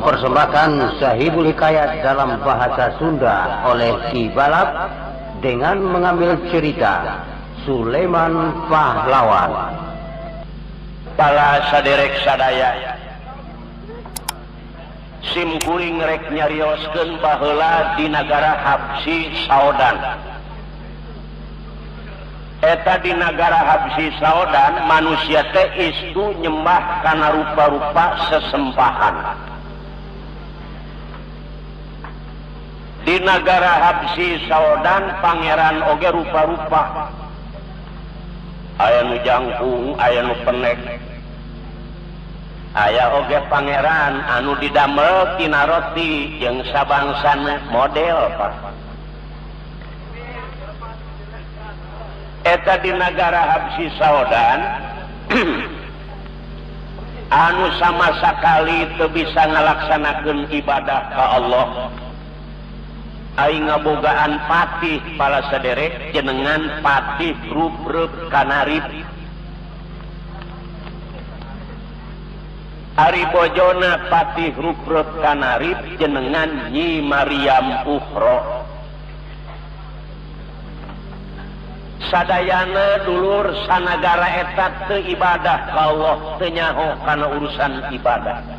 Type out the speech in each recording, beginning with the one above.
Mempersembahkan Sahibul Hikayat dalam bahasa Sunda oleh Ki Balap dengan mengambil cerita Sulaiman Pahlawan. Pala saderek sadaya sim kuring rek nyarioskeun baheula di nagara Habsi Saodan. Eta di nagara Habsi Saodan manusia teh istu nyembah kana rupa-rupa sesembahan. Di nagara Habsi Saodan pangeran oge rupa-rupa. Aya nu jangkung, aya nu penek. Aya oge pangeran anu didamel tina roti jeung sabangsana model Pak. Eta di nagara Habsi Saodan anu sama sakali teu bisa ngalaksanakeun ibadah ka Allah. Aing ngabogaan patih pala saderek jenengan patih rupreup kanarip. Ari bojona patih rupreup kanarip jenengan Nyi Maryam Ukhro. Sadayana dulur sanagara eta teu ibadah ka Allah, teu nyaho kana urusan ibadah.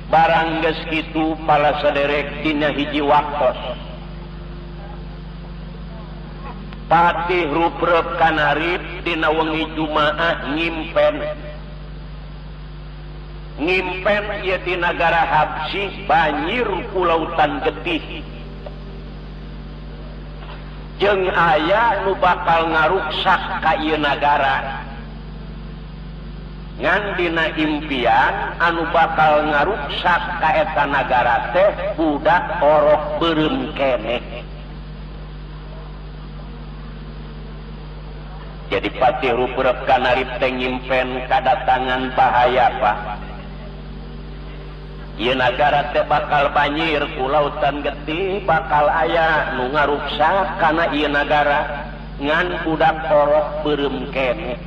Barang geus kitu pala saderek dina hiji waktos patih rupreup kanarip dina wengi Jumaah ngimpen. Ngimpen ieu di nagara Habsi banjir ku lautan getih. Jeung aya nu bakal ngaruksak ka ieu nagara. Ngan dina impian anu bakal ngaruksak ka eta nagara teh budak orok beureum keneh. Jadi patih rupreup kanarip teh ngimpen kadatangan bahaya Pak. Ieu nagara teh bakal banjir ku lautan getih, bakal aya nu ngaruksak kana ieu nagara ngan budak orok beureum keneh.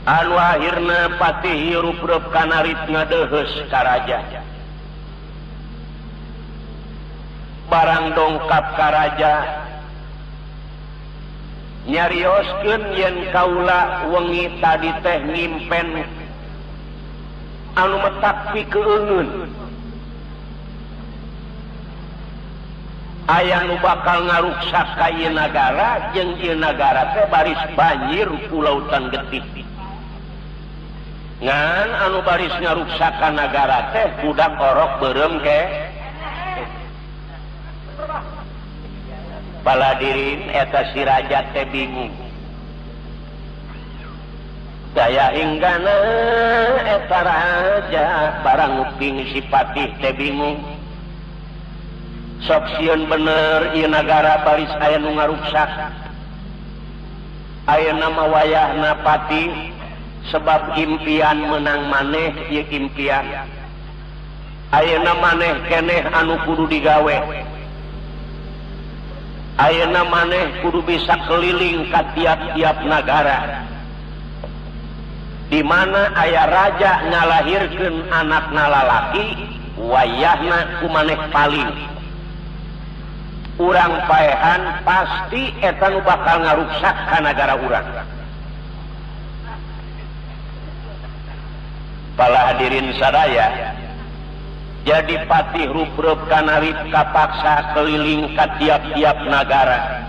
Anu akhirna patih rupreup kanarip ngadeheus ka raja. Barang dongkap ka raja nyarioskeun yen kaula wengi tadi teh ngimpen anu metak pikeungeun. Aya nu bakal ngaruksak ka ieu nagara jeung ieu nagara teh baris banjir ku lautan getih. Ngan anu baris ngaruksak ka nagara teh budak orok beureum ke. Paladirin eta si raja teh bingung. Daya hinggana eta raja barang nguping si patih teh bingung. Sok sieun bener ieu nagara baris aya nu ngaruksak. Ayeuna mah wayahna patih sebab impian menang maneh ieu impian. Ayeuna maneh keneh anu kudu digawe. Ayeuna maneh kudu bisa keliling ka tiap-tiap nagara. Di mana aya raja ngalahirkeun anakna lalaki, wayahna ku maneh paling. Urang paehan pasti eta nu bakal ngaruksak ka nagara urang. Pala hadirin sadaya, jadi patih rupreup kanarip kapaksa keliling ka tiap-tiap nagara.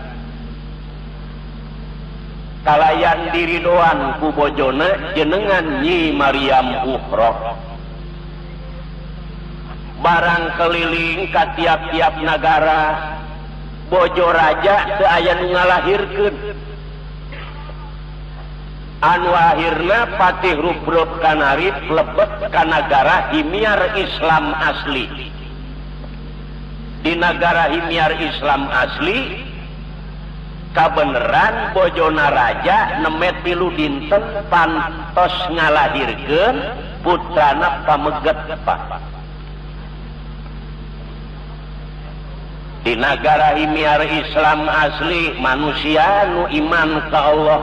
Kalayan diridoan ku bojona jenengan Nyi Maryam Ukhro. Barang keliling ka tiap-tiap nagara, bojo raja teu aya nu ngalahirkeun. Anu akhirna patih rupreup kanarip lebet ka nagara Himyar Islam asli. Di nagara Himyar Islam asli kabeneran bojona raja neme 3 dinten pantos ngalahirkeun putrana pameget Pak. Di nagara Himyar Islam asli manusia nu iman ka Allah.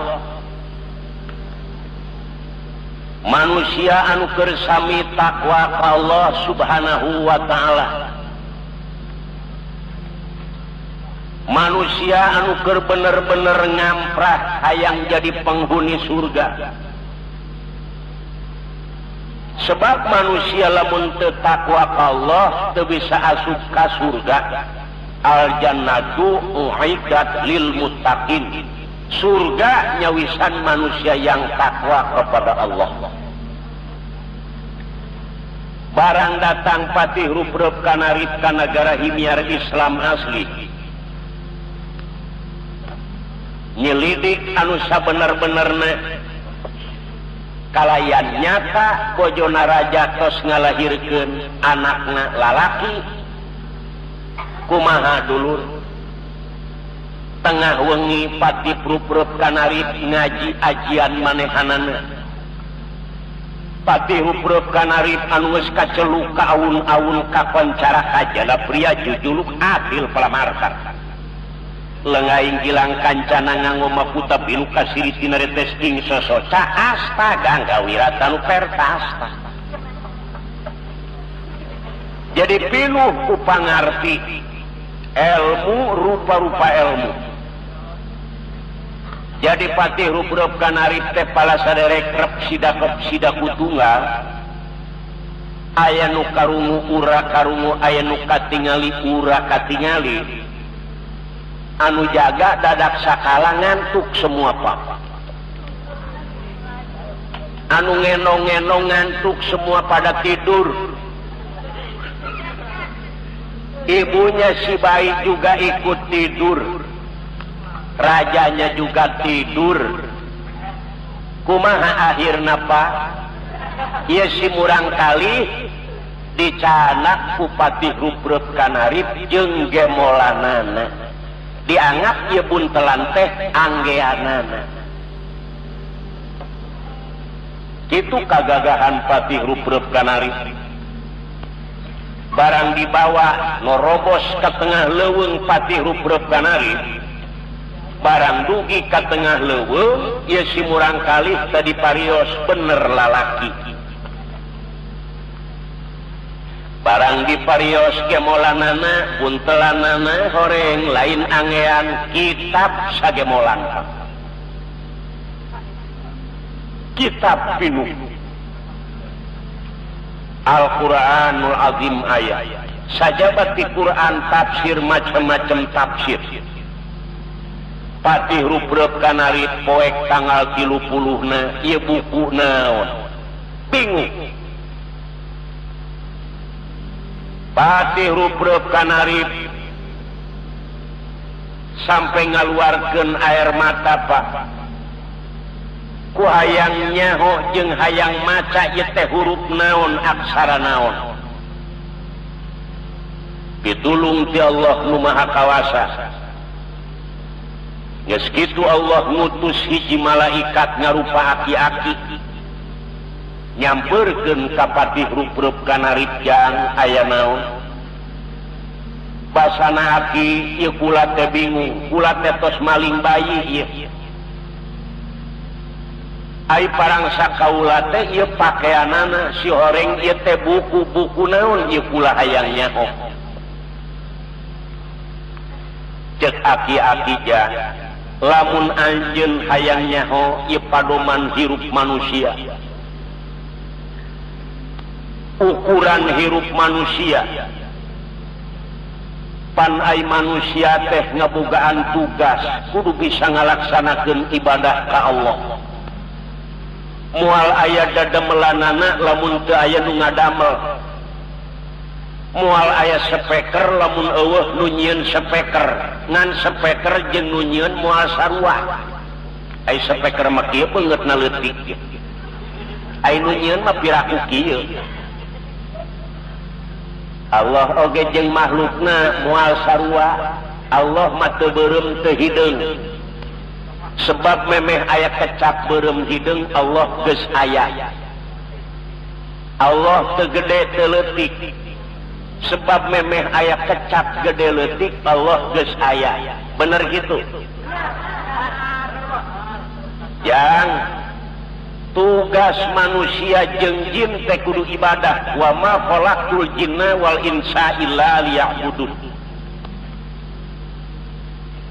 Manusia anu keur sami takwa ka Allah Subhanahu wa ta'ala. Manusia anu keur bener-bener ngamprah hayang jadi penghuni surga. Sebab manusia lamun teu takwa ka Allah teu bisa asup ka surga. Al jannatu uiddat lil muttaqin. Surga nyawisan manusia yang takwa kepada Allah. Barang datang Patih Ruprep Kanarip ka nagara Himyar Islam asli. Nyelidik anu sabener-benerna kalayan nyata bojona raja tos ngalahirkeun anakna lalaki. Kumaha dulur? Tengah wengi Patih Ruprep Kanarip ngaji ajian manehanana. Patih Ruprep Kanarip anu geus kaceluk ka awun-awun kakoncara kajana pria jujuluk adil palamarta. Lengaing gilang kancana nganggo makuta bilu kasiri tina retes ing sosoca asta gangga wiratanu pertasta. Jadi pinuh ku pangarti ilmu rupa-rupa ilmu. Jadi Patih Ruprep Kanarip teh pala saderek rep sidakep sidaku tunggal. Aya nu karungu ura karungu, aya nu katingali ura katingali. Anu jaga dadak sakala ngantuk semua pak. Anu ngenong-ngenong ngantuk semua pada tidur. Ibunya si bayi juga ikut tidur. Rajanya juga tidur. Kumaha akhirna pak? Ieu si murang kali dicanak ku Patih Ruprep Kanarip jeung gemolanana. Dianggap ieu buntelan teh anggeanana. Kitu kagagahan Patih Ruprep Kanarip. Barang dibawa norobos ke tengah leuweung Patih Ruprep Kanarip. Barang dugi ke tengah leuweung ieu si murang kalih tadi parios bener lalaki. Barang diparios gemolanana buntelanana horeng lain angean kitab sagemolan. Kitab pinuh Al-Quranul Azim ayat. Sajabat di Quran tafsir macam-macam tafsir. Patih Ruprep Kanarip poek tanggal 30na ieu buku naon. Bingung. Patih Ruprep Kanarip sampai ngaluarkeun air mata pak. Ku hayang nyaho jeung hayang maca ieu teh huruf naon aksara naon. Pitulung ti Allah nu Maha Kawasa. Geus kitu Allah ngutus hiji malaikat ngarupa aki-aki nyamperkeun ka Patih Ruprep Kanarip jang aya naon. Basana aki ieu kula teh bingung, kula teh tos maling bayi ieu. Ai parang sakaula teh ieu pakeanana si horeng ieu teh buku-buku naon ieu kula hayang nyaho. Cek aki-aki jang, lamun anjeun hayang nyaho ieu padoman hirup manusia. Ukuran hirup manusia. Pan ai manusia teh ngabogaan tugas kudu bisa ngalaksanakeun ibadah ka Allah. Moal aya dadamelanana lamun teu aya nu ngadamel. Moal aya speaker lamun eueuh nu nyieun speaker. Ngan speaker jeung nu nyieun moal sarua. Ai speaker mah kieu beungeutna leutik. Ai nu nyieun mah piraku kieu. Allah oge jeung makhlukna moal sarua. Allah mah teu beureum teu hideung. Sebab memeh aya kecap beureum hideung Allah geus aya. Allah teu gede teu leutik. Sebab memeh aya kecap gede leutik Allah geus aya. Bener gitu? Yang Tugas manusia jeung jin teh kudu ibadah wa ma khalaqtul jinna wal insa illa liya'budun.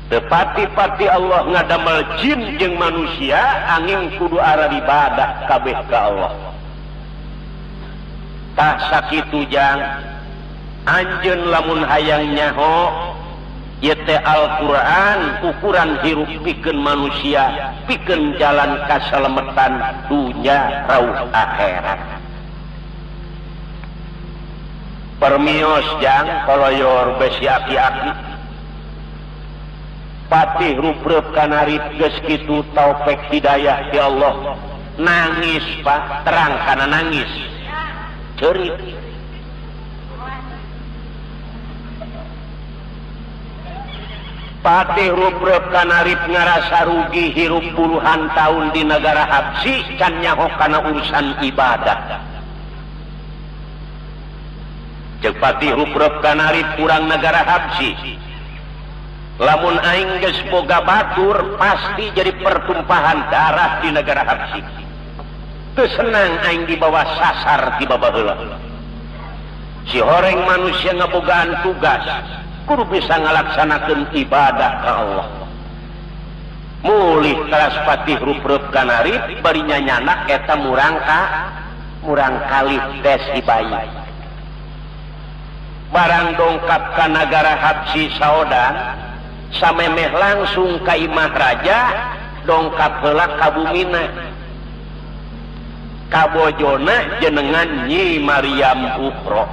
Tepati-pati Allah ngadamel jin jeung manusia angin kudu arah ibadah kabeh ka Allah. Tah sakitu jang anjeun lamun hayang nyaho ieu teh Al-Qur'an ukuran hirup pikeun manusia pikeun jalan kasalametan dunya rauh akhirat. Permios jang koloyor besi aki-aki Patih rubrep kanarip geus kitu taufik hidayah ti Allah. Nangis Pak, terang kana nangis. Ceurik. Patih rubrep kanarip ngarasa rugi hirup puluhan tahun di negara Habsyi can nyaho kana urusan ibadah. Ceuk Patih rubrep kanarip urang negara Habsyi. Lamun aing geus boga batur pasti jadi pertumpahan darah di negara Habsyi. Teu senang aing dibawa sasar ti babaheula. Si horeng manusia ngabogaan tugas kudu bisa ngalaksanakeun ibadah ka Allah. Mulih kelas Patih ruprep kanarip bari nyanyanak eta murang kalih teh si bayi. Barang dongkap ka nagara Habsyi saodan samemeh langsung ka imah raja dongkap heula ka bumina kabojona jenengan Nyi Maryam Uhro.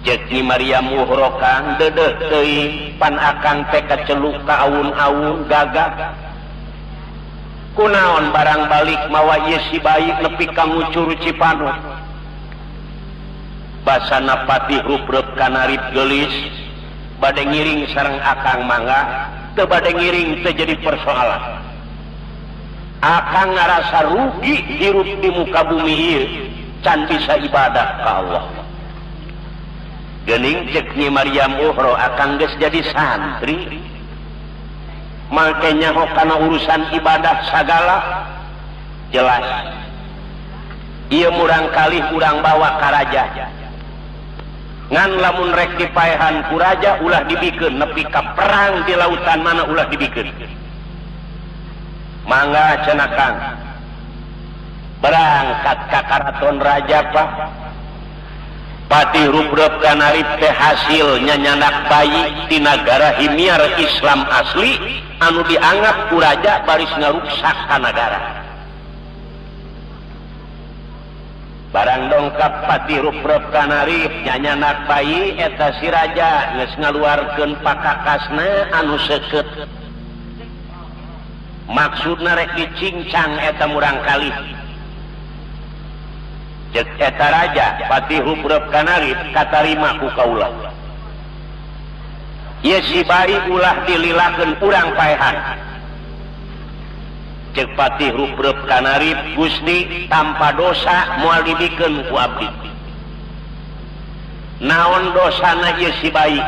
Cek Nyi Maryam Uhro kang dedeh teuing pan akang teh kaceluk ka awun-awun gagah. Kunaon barang balik mawa ieu si bayi nepi ka ngucur Cipanut. Basana Patih ruprep kanarip geulis bade ngiring sareng akang mangga teu bade ngiring teu jadi persoalan. Akang ngarasa rugi hirup di muka bumi ieu can bisa ibadah ka Allah. Geuning ceuk Nyi Maryam Uhro akang geus jadi santri mangke nyaho kana urusan ibadah sagala jelas. Ieu murang kalih urang bawa ka raja. Ngan lamun rek dipaehan ku raja ulah dibikeun nepi ka perang di lautan mana ulah dibikeun. Mangga cenah Kang. Berangkat ka karaton raja Pak. Patih rubrep kanarip teh hasil nyanyanak bayi di nagara Himyar Islam asli anu dianggap ku raja baris ngaruksak ka nagara. Barang dongkap Patih ruprep kanarip nyanyanak bayi eta si raja geus ngaluarkeun pakakasna anu seukeut. Maksudna rek dicincang eta murang kalih. Ceuk eta raja Patih ruprep kanarip katarima ku kaula. Ieu si bayi ulah dililakeun urang paehan. Ceuk Patih ruprep kanarip Gusti tanpa dosa moal dibikeun ku abdi. Naon dosana ieu si bayi?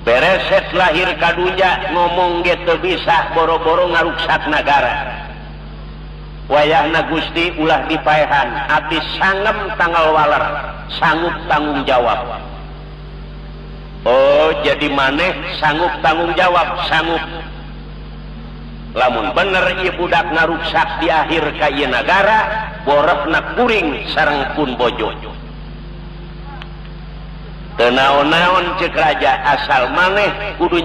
Bereset lahir ka dunya ngomong ge teu bisa boro-boro ngaruksak nagara. Wayahna Gusti ulah dipaehan abdi sangem tanggal waler sanggup tanggung jawab. Oh jadi maneh sanggup tanggung jawab sanggup. Lamun bener ieu budak ngaruksak di akhir ka ieu nagara borepna kuring sareng pun bojo. Teu naon-naon ceuk raja asal maneh kudu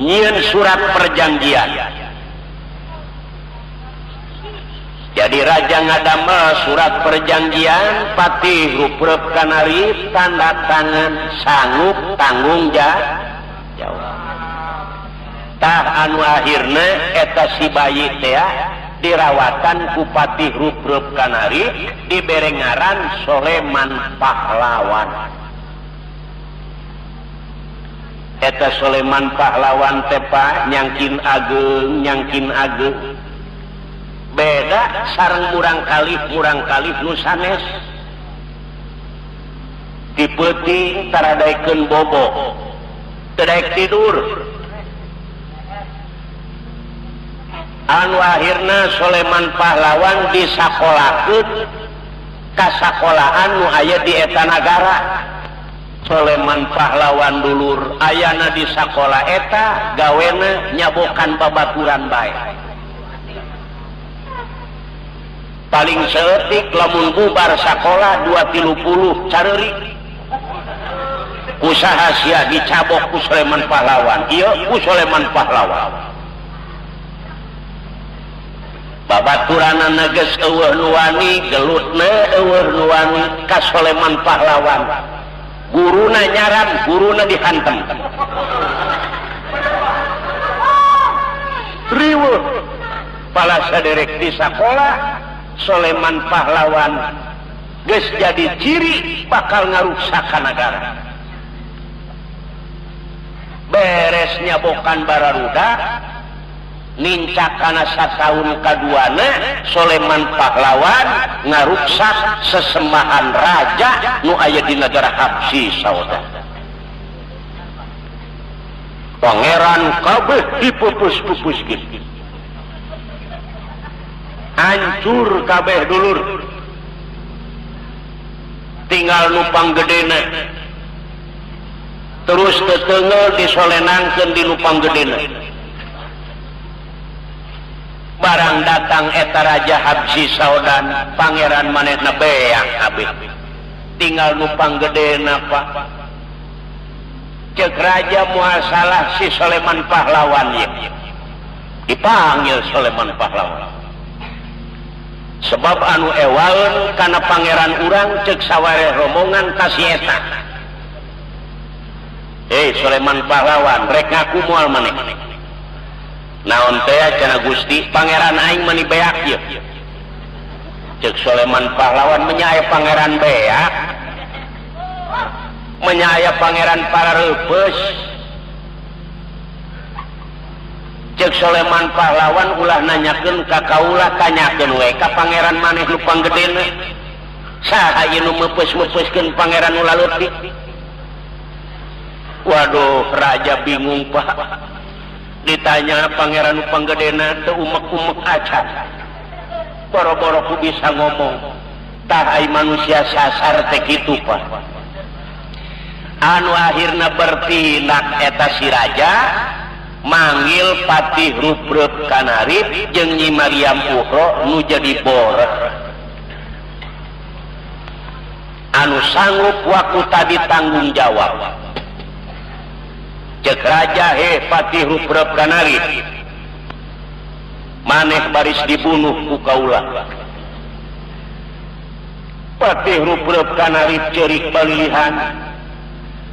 nyieun surat perjanjian. Jadi raja ngadamel surat perjanjian Patih ruprep kanarip tanda tangan sanggup tanggung jawab. Tah anu akhirna eta si bayi teh dirawatan ku Patih ruprep kanarip dibere ngaran Soleman Pahlawan. Eta Soleman Pahlawan teh Pak nyangkin ageng beda sareng murang kalih nu sanes. Ti peuting taradaekeun bobo teu daek tidur. Anu akhirna Sulaiman Pahlawan disakolakeun ka sakolaan nu aya di eta nagara. Sulaiman Pahlawan dulur ayana di sakola eta gawena nyabokan babaturan bae. Paling seetik lamun bubar sakola 230 careuri. Usaha sia dicabok ku Sulaiman Pahlawan. Ieu ku Sulaiman Pahlawan. Babaturanana geus eueuh nu wani, gelutna eueuh nu wani ka Sulaiman Pahlawan. Guruna nyaran, guruna dihantem. Riweuh palasa derek di sakola Sulaiman Pahlawan geus jadi ciri bakal ngaruksak ka nagara. Beres nyabokan bararudak nincak kana sataun kaduana Sulaiman Pahlawan ngaruksak sesembahan raja nu aya di negara Habsyi Sauda. Pangeran kabeh dipupus-pupuskeun. Hancur kabeh dulur. Tinggal nupang gedena. Terus tetengel disolenangkeun di nupang gedena. Barang datang eta raja Habsyi Saudan, pangeran manehna beak kabeh. Tinggal nupang gedena Pak. Cek raja moal salah si Sulaiman Pahlawan ieu. Dipanggil Sulaiman Pahlawan. Sebab anu ewaeun kana pangeran urang cek sawareh rombongan ka si eta. Sulaiman Pahlawan rek ngaku moal maneh. Naon teh cenah Gusti, pangeran aing mani beak ieu. Cek Sulaiman Pahlawan menyaaya pangeran beak. Menyaaya pangeran parareupes. Cek Sulaiman Pahlawan ulah nanyakeun ka kaula tanyakeun we ka pangeran maneh nu panggedena. Saha ieu nu meupes-meupeskeun pangeran nu laleutik? Waduh, raja bingung Pak. Ditanya pangeran nu panggedena teu umek-umek acan. Boro-boro ku bisa ngomong. Tah ai manusia sasar teh kitu Pak. Anu akhirna bertindak eta si raja manggil Patih Ruprep Kanarip jeung Nyi Maryam Uhro nu jadi boreh. Anu sanggup waktu tadi tanggung jawab. Cek raja, he Patih Ruprep Kanarip, maneh baris dibunuh ku kaula. Patih Ruprep Kanarip ceurik balilihan.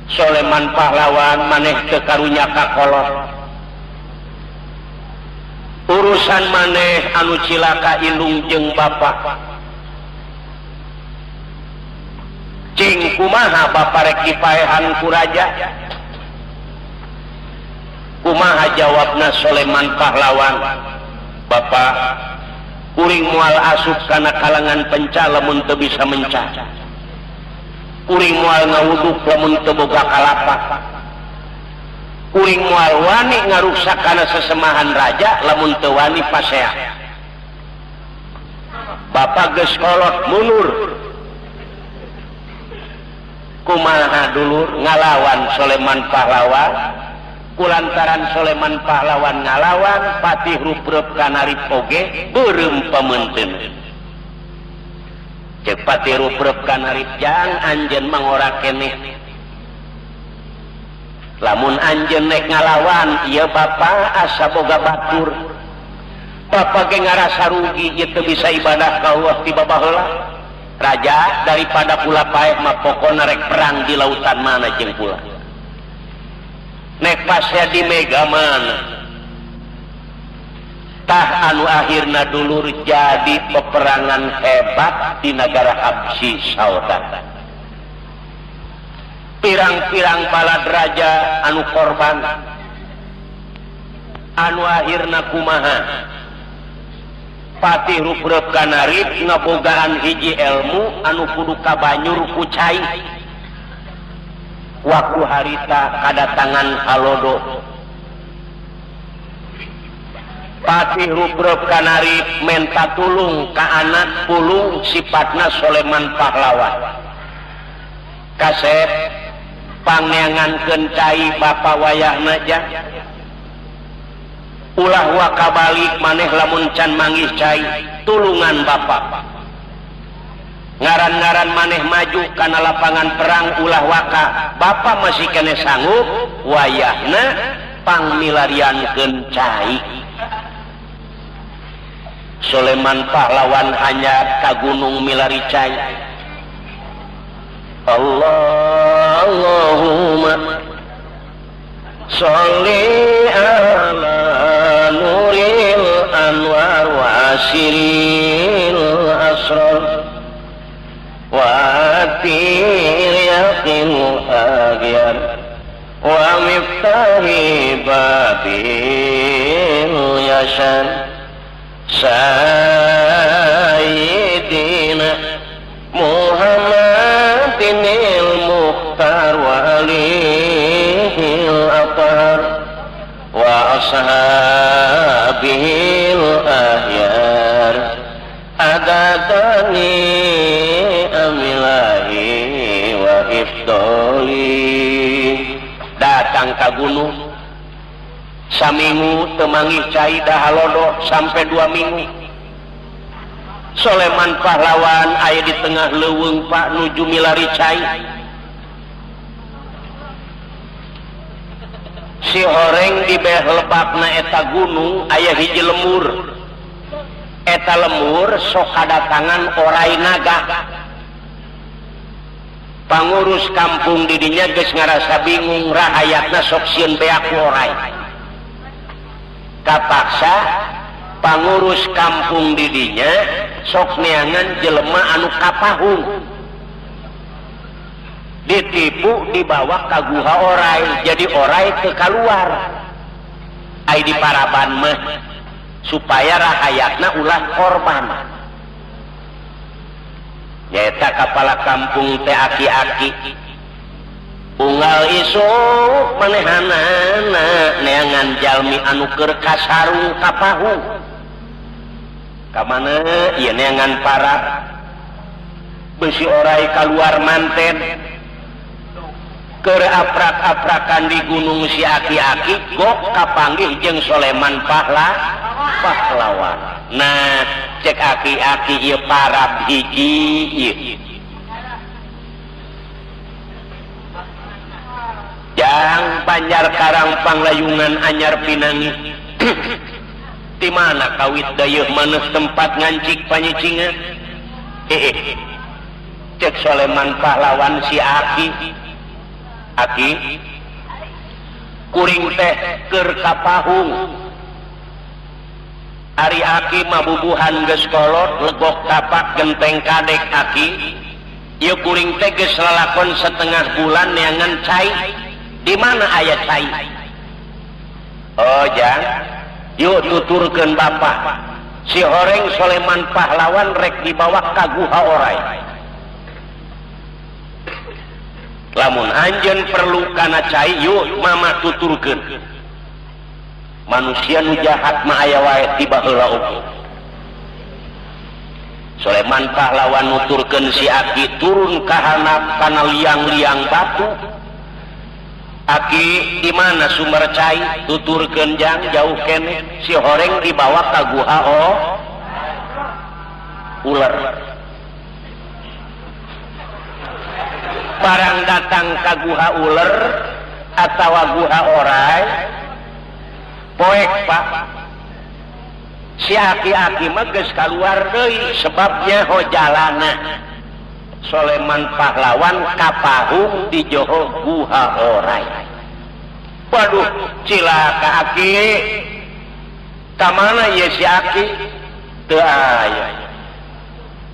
Sulaiman Pahlawan maneh teu karunya kakolot. Urusan maneh anu cilaka indung jeung bapak. Cing kumaha bapak rek dipaehan ku raja? Kumaha jawabna Sulaiman Pahlawan? Bapak, kuring moal asup kana kalangan penca lamun teu bisa menca. Kuring moal ngawuduk lamun teu boga kalapa. Kuring moal wani ngaruksak kana sesemahan raja lamun teu wani pasea. Bapak geus kolot mundur. Kumaha dulur ngalawan Sulaiman Pahlawan? Kulantaran Sulaiman Pahlawan ngalawan, Patih Ruprep Kanarip oge beureum pameunteun. Cek Patih Ruprep Kanarip, jang anjeun mangora keneh. Lamun anjeun nek ngalawan, ieu bapa asa boga batur. Bapa ge ngarasa rugi ieu teu bisa ibadah ka Allah ti babaheula. Raja daripada kula paeh mah pokona rek perang di lautan mana jeung kula. Nek pasea di mega mana. Tah anu akhirna dulur jadi peperangan hebat di negara Habsyi Saudan. Pirang-pirang balad raja anu korban. Anu akhirna kumaha? Patih Ruprep Kanarip ngabogaan hiji ilmu anu kudu kabanyur ku cai. Waktu harita kadatangan halodo. Patih Rubrep Kanari menta tulung ka anak pulung sifatna Soleman Pahlawan. Kasep pangneangankeun cai bapa wayahna ja. Ulah waka balik maneh lamun can manggih cai tulungan bapa. Ngaran-ngaran maneh maju kana lapangan perang ulah waka bapa masih kene sanggup wayahna pangmilariankeun cai. Soleman Pahlawan hanya ka gunung milari cai. Allahumma sholli ala nuril anwar wa asiril asrar wa tiriyaqil agyar wa miftahi babil yashan Sayyidina Muhammadin al-Mukhtar wa alihil athar wa ashabihil ahyar adatani amilahi wa ifdoli. Datang ka gunung saminggu temangi cai dahalodo sampai 2 minggu. Soleman Pahlawan aya di tengah leuweung Pak nuju milari cai. Si horeng di beh lebakna eta gunung aya hiji lemur. Eta lemur sok kadatangan orai naga. Pangurus kampung didinya geus ngarasa bingung rahayatna sok sieun beak orai. Kapaksa pangurus kampung didinya sok neangan jelema anu kapahung. Ditipu dibawa ka guha orai, jadi orai ke kaluar. Ai di paraban mah supaya rahayatna ulah korban. Nyaeta kapala kampung teh aki-aki. Unggal isuk manehanana neangan jalmi anu keur kasarung kapahung. Ka mana ieu neangan parab besi orai kaluar manten. Keur aprak-aprakan di gunung si aki-aki gok kapanggih jeung Soleman Pahlawan. Nah, cek aki-aki ieu parab hiji ieu. Jang Banjar Karang Panglayungan anyar pinangi. Di mana kawit dayeuh maneh tempat ngancik panyicingan? Cek Soleman Pahlawan si aki. Aki kuring teh keur kapahung. Ari aki mabubuhan geus kolot legok tapak genteng kadek aki. Ieu kuring teh geus lalakon setengah bulan neangan cai. Di mana aya cai? Oh jang, yuk tuturkeun bapa. Si horeng Soleman Pahlawan rek dibawa ka guha orai. Lamun anjeun perlu kana cai yuk mama tuturkeun. Manusia nu jahat mah aya wae ti baheula oge. Soleman Pahlawan nuturkeun si aki turun ka handap kana liang-liang batu. Aki di mana sumber cai? Tuturkeun jang jauh keneh. Si horeng dibawa ka guha ular. Barang datang ka guha ular atawa guha orai poek Pak. Si aki-aki mah geus kaluar deui sebabnya ho jalana. Soleman Pahlawan kapahung di joho guha orai. Waduh, cilaka aki. Ka mana ieu si aki? Teu aya.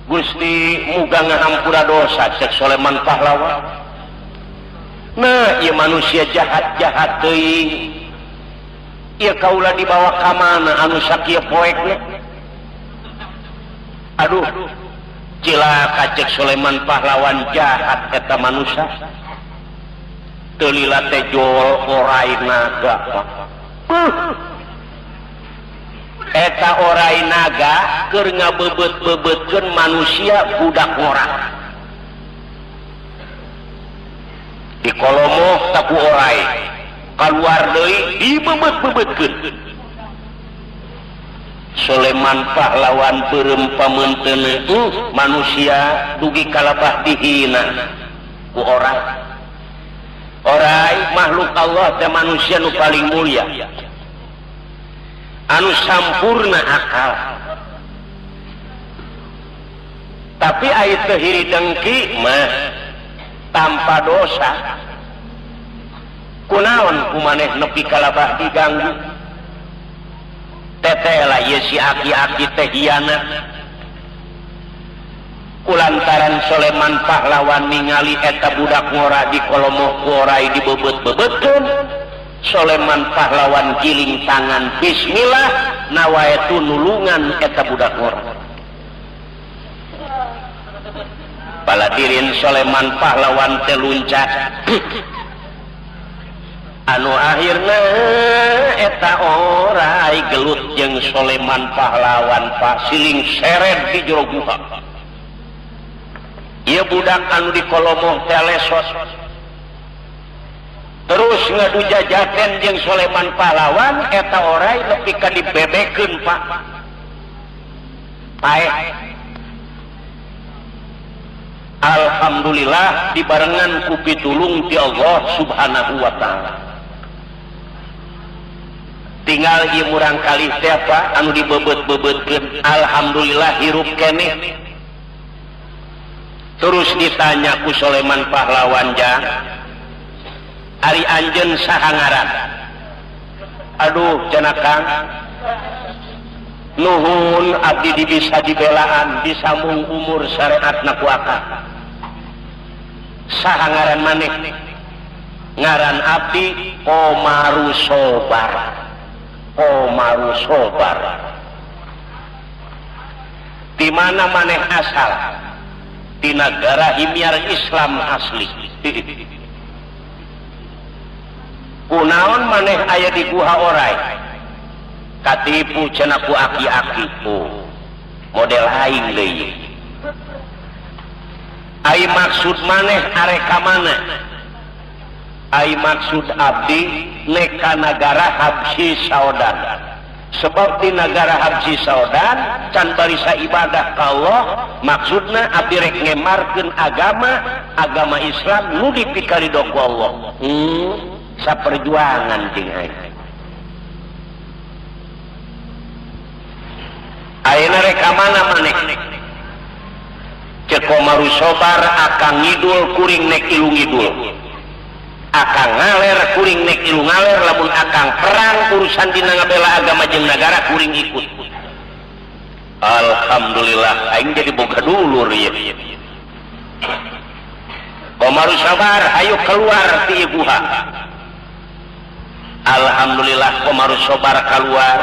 Gusti muga ngahampura dosa cek Soleman Pahlawan. Nah, ieu manusia jahat-jahat teuing. Ieu kaula dibawa ka mana anu sakieu poekna? Aduh, cilaka cek Soleman Pahlawan jahat eta manusia. Teu lila teh jol orai naga. Eta orai naga keur ngabeubeut-bebeutkeun manusia budak ngora. Di kolomoh taku orai kaluar deui dibebeut-bebeutkeun. Sulaiman pahlawan beureum pameunteuna manusia dugi kalabah dihina ku orai. Orai makhluk Allah teh manusia nu paling mulia, anu sampurna akal. Tapi aya teu hiri dengki mah tanpa dosa. Kunaon ku maneh nepi kalabah diganggu? Teteh lah ieu si aki-aki teh hianat. Kulantaran Sulaiman pahlawan ningali eta budak ngora di kolomoh ku orai dibebeut-bebeutkeun, Sulaiman pahlawan giling tangan bismillah nawaitu nulungan eta budak ngora. Baladirin Sulaiman pahlawan teh luncat. Anu akhirna eta orai gelut jeung Sulaiman pahlawan pak siling seret di jero guha. Ieu budak anu di kolomoh teh lesot. Terus ngadu jajaten jeung Sulaiman pahlawan eta orai nepi ka dibebekeun pak. Paeh. Alhamdulillah dibarengan ku pitulung ti Allah Subhanahu wa taala. Tinggal ieu murang kali teh apa anu dibebeut-bebeutkeun, alhamdulillah hirup keneh. Terus ditanya ku Sulaiman pahlawan, jang ari anjeun saha ngaran? Aduh cenah Kang, nuhun abdi dibisa dibelaan disambung umur syariatna ku akang. Saha ngaran maneh? Ngaran abdi Komaru Sobar. Komaru Sobar. Di mana maneh asal? Di negara Himyar Islam asli. Kunaon maneh aya di guha orai? Katipu cenah ku aki-aki. Oh, model aing deui. Ai maksud maneh arek ka mana? Ai maksud abdi nek ka nagara Habsyi Saudan. Sebab di nagara Habsyi Saudan can barisa ibadah ka Allah, maksudna abdi rek ngemarkeun agama, agama Islam nu dipikarido ku Allah. Saperjuangan jeung aing. Ayeuna rek ka mana maneh? Cek Komaru Sobar akang ngidul kuring nek ilu ngidul. Akang ngaler kuring nek ilu ngaler, lamun akang perang urusan dina ngabela agama jeung nagara kuring ikut. Alhamdulillah aing jadi boga dulur ieu. Komaru Sobar hayu keluar ti guha. Alhamdulillah Komaru Sobar keluar.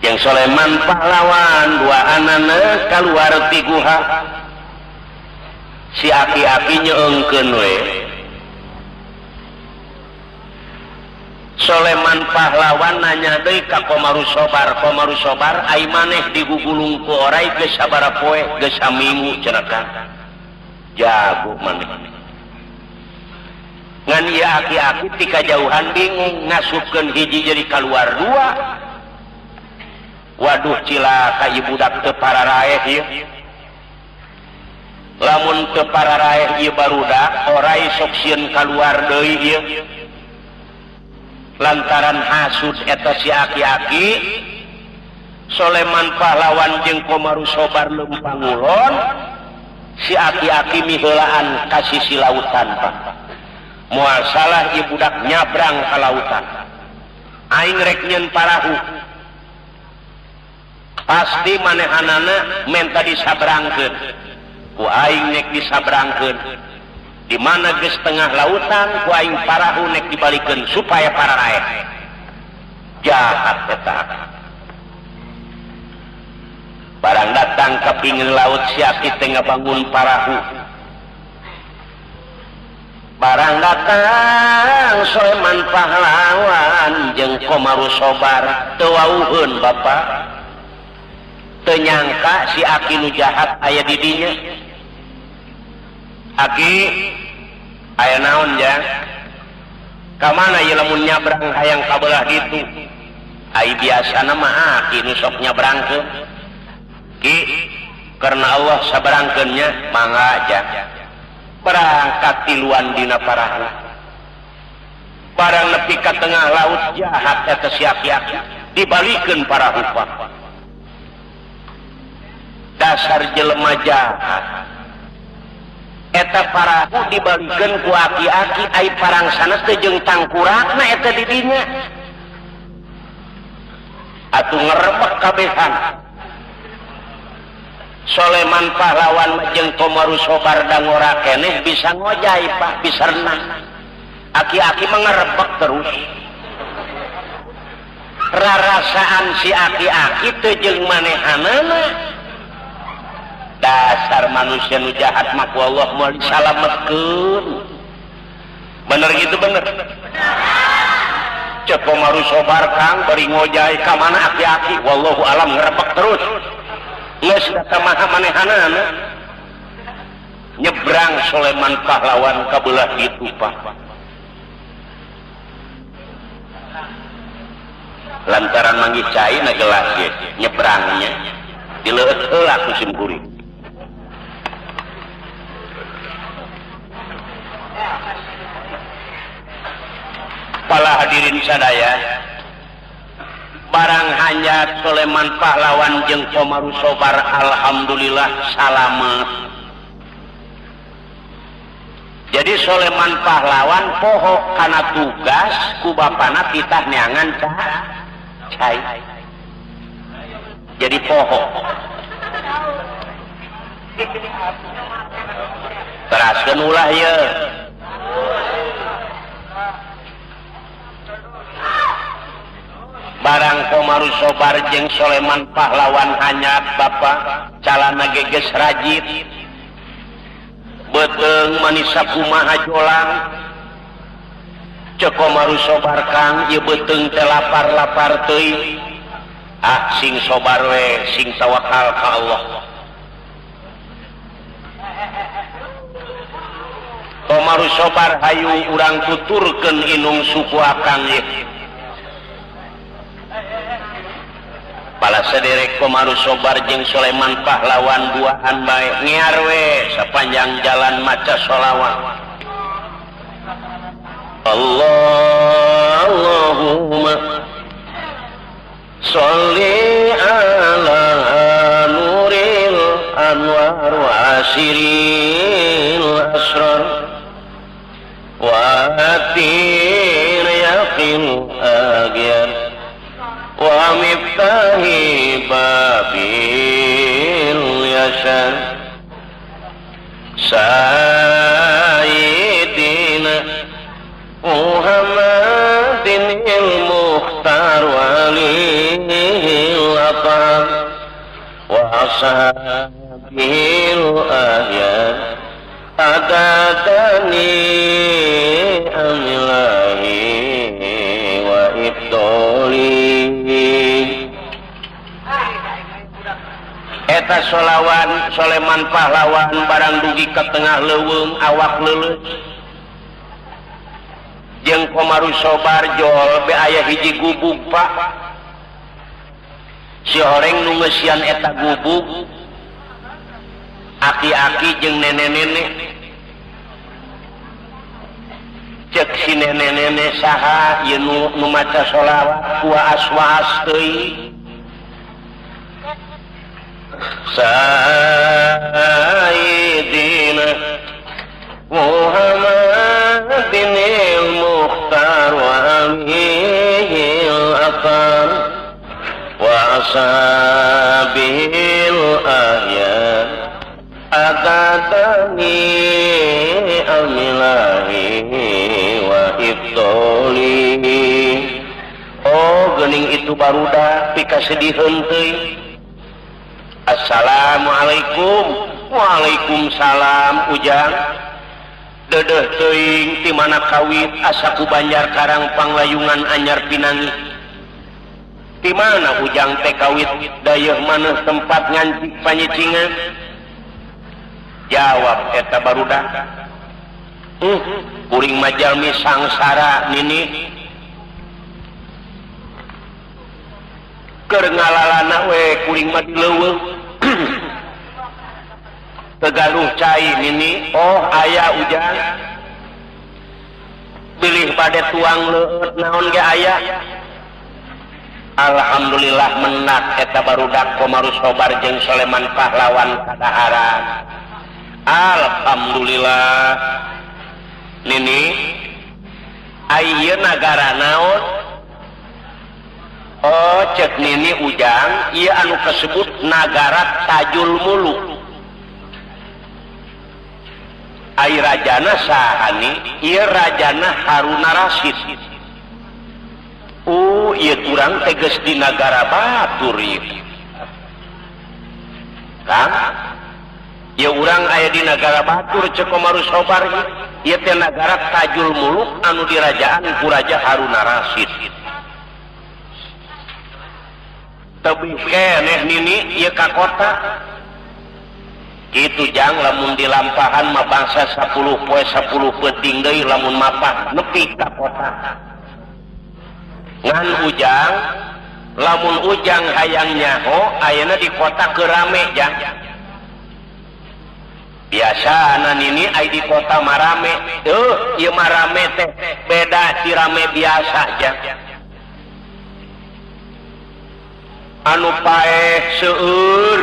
Yang Sulaiman pahlawan dua anana keluar ti guha. Si aki-aki nyeungkeun we. Sulaiman pahlawan nanya deui ka Komaru Sobar, Komaru Sobar ai maneh digugulung ku orai geus sabaraha poe, geus saminggu cenah Kang. Jago maneh. Ngan ieu aki-aki ti kajauhan bingung ngasupkeun hiji jadi kaluar dua. Waduh cilaka ieu budak teu pararaeh ieu. Lamun teu pararaeh ieu barudak orai sok sieun kaluar deui ieu. Lantaran hasud eta si aki-aki, Sulaiman pahlawan jeung Komaru Sobar leumpang ngulon, si aki-aki miheulaan ka sisi lautan pak. Moal salah ieu budak nyabrang ka lautan. Aing rek nyeun parahu. Pasti manehanana menta disabrangkeun. Ku aing nek disabrangkeun. Di mana geus tengah lautan ku aing parahu nek dibalikeun supaya pararaeh. Jahat eta. Barang datang ka pinggir laut si aki teh ngabangun parahu. Barang datang Sulaiman pahlawan jeung Komaru Sobar teu wauheun bapa. Teu nyangka si aki nu jahat aya di dinya. Aki aya naon jang? Ka mana ieu lamun nyabrang hayang ka belah ditu? Ai biasana mah aki nu sok nyabrangkeun. Ki karena Allah sabarangkeun nya mangga jang. Berangkat tiluan dina parahna. Barang nepi ka tengah laut jahat eta si aki-aki dibalikeun parahu pak. Dasar jelema jahat. Eta parahu dibalikeun ku aki-aki ai parang sanes teh jeung tangkurakna eta di dinya. Atuh ngerebek kabehan. Sulaiman pahlawan jeung Komaru Sobar dangora keneh bisa ngojai pak, bisa renang. Aki-aki mengerebek terus. Rarasaan si aki-aki teu jeung manehanana. Dasar manusia nu jahat mah ku Allah moal disalametkeun. Bener gitu bener. Cek Komaru Sobar kang bari ngojai ka mana aki-aki wallahu alam ngerebek terus. Geus maha manehanana. Nyebrang Sulaiman pahlawan ka belah ditu pak. Lantaran manggih cai na gelas ye nyebrangnya dileueut heula ku sim kuring. Pala hadirin sadaya, barang hanjat Sulaiman pahlawan jeung Komaru Sobar alhamdulillah salamet. Jadi Sulaiman pahlawan poho kana tugas ku bapana titah neangan cai. Jadi poho. Teraskeun ulah ieu. Barang Komaru Sobar jeung Sulaiman pahlawan hanyat bapa calana geges rajit beuteung manisa kumaha jolang. Cek Komaru Sobar kang ieu beuteung teh lapar-lapar teuing. Ah sing sobar we sing tawakal ka Allah. Komaru Sobar hayu urang tuturkeun inung suku akang ieu. Pala sederek Komaru Sobar jeung Sulaiman pahlawan duaan bae ngiar we sepanjang jalan maca sholawat. Allahumma sholli ala nuril anwar wa asiril asrar wa atir yaqin agyar wa miftahi babil yasar sayyidina Muhammadin il-mukhtar walihil atar wa ashabihil ahyar adadani amilahi wa ibdoli. Eta solawan Sulaiman pahlawan barang dugi ke tengah leuweung awak leuleus jeung Komaru Sobar jol be aya hiji gubug pak. Si horeng nu ngeusian eta gubug aki-aki jeung nenek-nenek. Cek si nenek-nenek saha ieu nu maca sholawat kuaas-waas teuing. Sayyidina Muhammadin al-Mukhtar wa amihil atar wa ashabihil ahyar adatani amilahi wa ibtoli. Oh gening itu barudak pikasediheun teuing. Assalamualaikum. Waalaikumsalam ujang. Dedeh teuing ti mana kawit asa ku Banjar Karang Panglayungan anyar pinangi. Ti mana ujang teh kawit dayeuh maneh tempat ngancik panyicingan? Jawab eta barudak. Kuring mah jalmi sangsara nini. Keur ngalalana we kuring mah dileuweung. Tegaluh cai nini, oh aya ujang. Bilih bade tuang leueut naon ge aya. Alhamdulillah menak eta barudak Komaru Sobar jeung Soleman Pahlawan kadaharan. Alhamdulillah. Nini, ayeuna nagara naon? Oh cek nini ujang, ieu anu kasebut nagara Tajul Muluk. Ai rajana sahani, ieu rajana Haruna Rasyid. Oh, ieu urang teh geus di nagara batur ieu. Kang, ieu urang aya di nagara batur cek Komaru Sobar ieu teh nagara Tajul Muluk anu dirajaan ku Raja Haruna Rasyid. Tebih keneh nini ieu ka kota. Kitu jang lamun dilampahan mah bangsa 10 poe 10 peuting deui lamun mapah nepi ka kota. Ngan ujang lamun ujang hayang nyaho ayeuna di kota keur rame jang. Biasana nini ai di kota mah rame. Ieu mah rame teh beda ti rame biasa jang. Anu paeh seueur,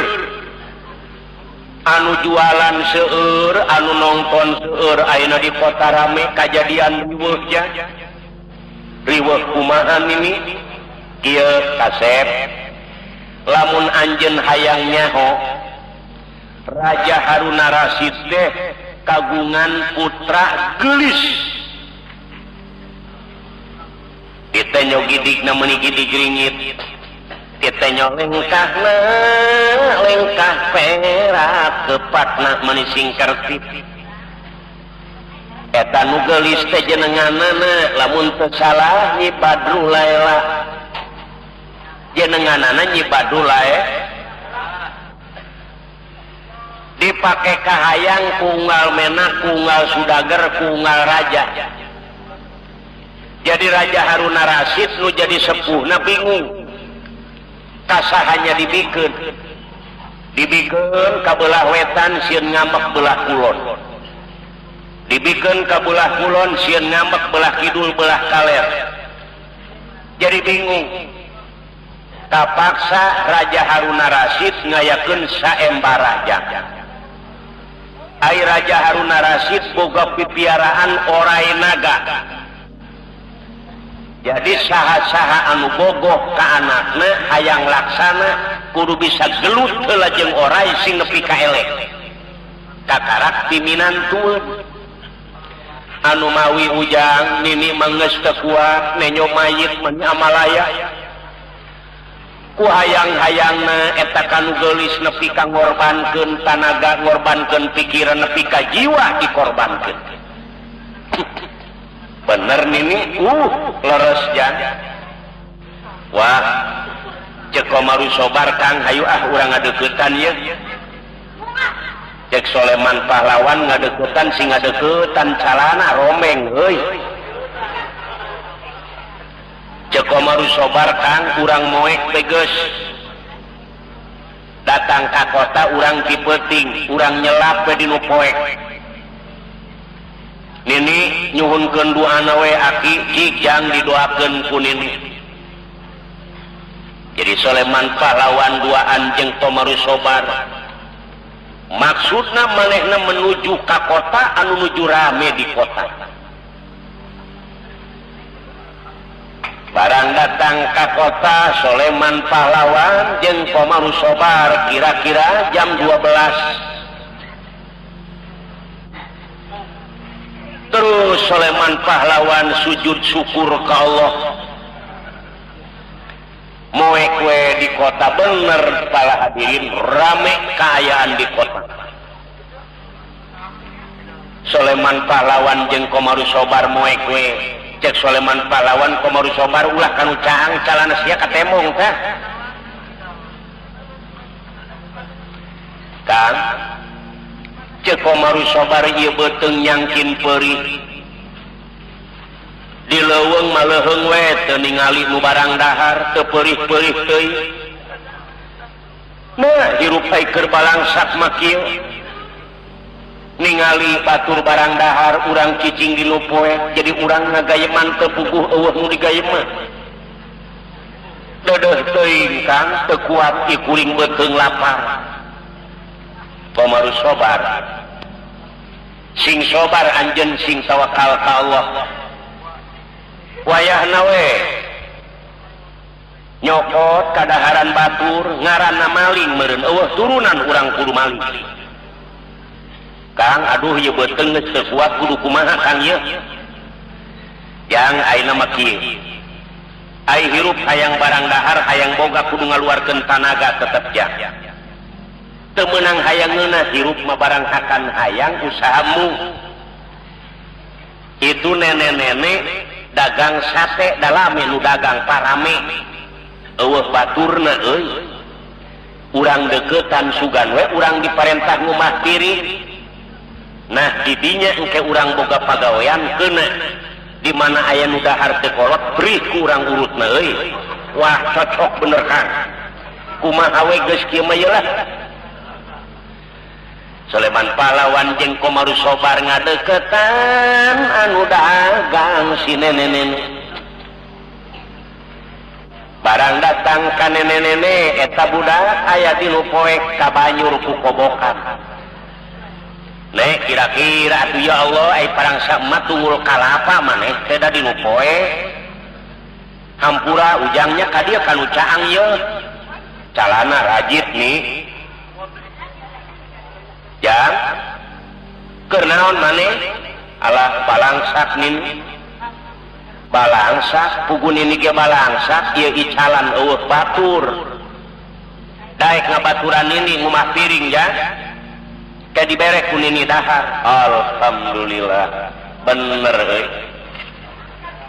anu jualan seueur, anu nongton seueur ayeuna di kota rame kajadian riweuh jang. Riweuh kumaha nini? Kieu kasep lamun anjeun hayang nyaho Raja Haruna Rasyid teh kagungan putra geulis. Ditenyo gidigna meuni gidig ringit. Ditenyo lengkahna lengkah perak kepatna meuni singkertip. Eta nu geulis teh jenenganana lamun teu salah Nyi Badru Laela. Jenenganana Nyi Badru Laela dipake kahayang kunggal menak, kunggal sudager, kunggal raja. Jadi Raja Haruna Rasyid nu jadi sepuhna bingung. Kasahanya dibikeun. Dibikeun ka belah wetan sieun ngambek belah kulon. Dibikeun ka belah kulon sieun ngambek belah kidul belah kaler. Jadi bingung. Kapaksa Raja Haruna Rasyid ngayakeun saembara raja. Ai Raja Haruna Rasyid boga pipiaraan orai naga. Jadi saha-saha anu bogoh ka anakna hayang laksana kudu bisa gelut heula jeung orai sing nepi ka eleh. Kakarak piminantueun. Anu mawi ujang nini mah geus teu kuat nenyo mayit mah amalaya. Ku hayang-hayangna eta kanu geulis nepi ka ngorbankeun tanaga, ngorbankeun pikiran nepi ka jiwa dikorbankeun. Bener nini, leres jang. Wah, cek Komaru Sobar Kang, hayu ah urang ngadeuketan ieu. Cek Soleman Pahlawan ngadeuketan sing ngadeuketan calana romeng euy. Cek Komaru Sobar Kang, urang moek beges. Datang ka kota urang ti peuting, urang nyelap we dinu poek. Nini nyuhunkeun duana we aki cik jang didoakeun ku nini. Jadi Soleman Pahlawan duaan jeung Komaru Sobar. Maksudna manehna menuju ka kota anu nuju rame di kota. Barang datang ka kota Soleman Pahlawan jeung Komaru Sobar kira-kira jam 12. Terus Soleman Pahlawan sujud syukur ke Allah. Moek we di kota bener para hadirin rame kaayaan di kota. Soleman Pahlawan jeung Komaru Sobar moek we. Cek Soleman Pahlawan Komaru Sobar ulah kanu caang calana sia katemong tah. Kang cek Komaru Sobar ieu beuteung nyangkin peurih. Di leuweung maleuheung we teu ningali nu barang dahar teu peurih-peurih teuing. Nah hirup ai keur balangsak mah kieu. Ningali batur barang dahar urang cicing di nu poek jadi urang ngagayeman teu puguh eueuh nu digayeman. Deudeuh teuing Kang teu kuat ieu kuring beuteung lapar. Komaru Sobar sing sobar anjeun sing tawakal ka Allah. Wayahna we nyokot kadaharan batur ngaranna maling meureun eueuh turunan urang kudu maling. Kang aduh ieu beuteung geus teu kuat kudu kumaha Kang ieu. Jang ayeuna mah kieu. Ai hirup hayang barang dahar hayang boga kudu ngaluarkeun tanaga tetep jang. Teu meunang hayang ngeunah hirup mah barang hakan hayang usahamu. Itu nenek-nenek dagang sate dalame nu dagang parame. Eueuh baturna euy. Urang deukeutan sugan we urang diparentah ngumah piring. Nah didinya engke urang boga pagawean keuna di mana aya nu dahar teu kolot beri ku urang urutna euy. Wah cocok bener Kang. Kumaha we geus kieu mah lah. Soleman Pahlawan jeung Komaru Sobar ngadeukeutan anu dagang si nenek-nenek. Barang datang ka nenek-nenek eta budak aya di nu poek ka banyur ku kobokan. Nek kira-kira atuh ya Allah ai parang saemat tunggul kalapa maneh teh da di nu poek. Hampura ujangnya ka dieu ka nu caang ye. Calana rajit nih. Jang keur naon maneh alah balangsak nin. Balangsak pugu nini ge balangsak ieu icalan eueuh batur. Daek ngabaturan nini ngumah piring jang. Kayak diberek ku nini dahar. Alhamdulillah bener euy.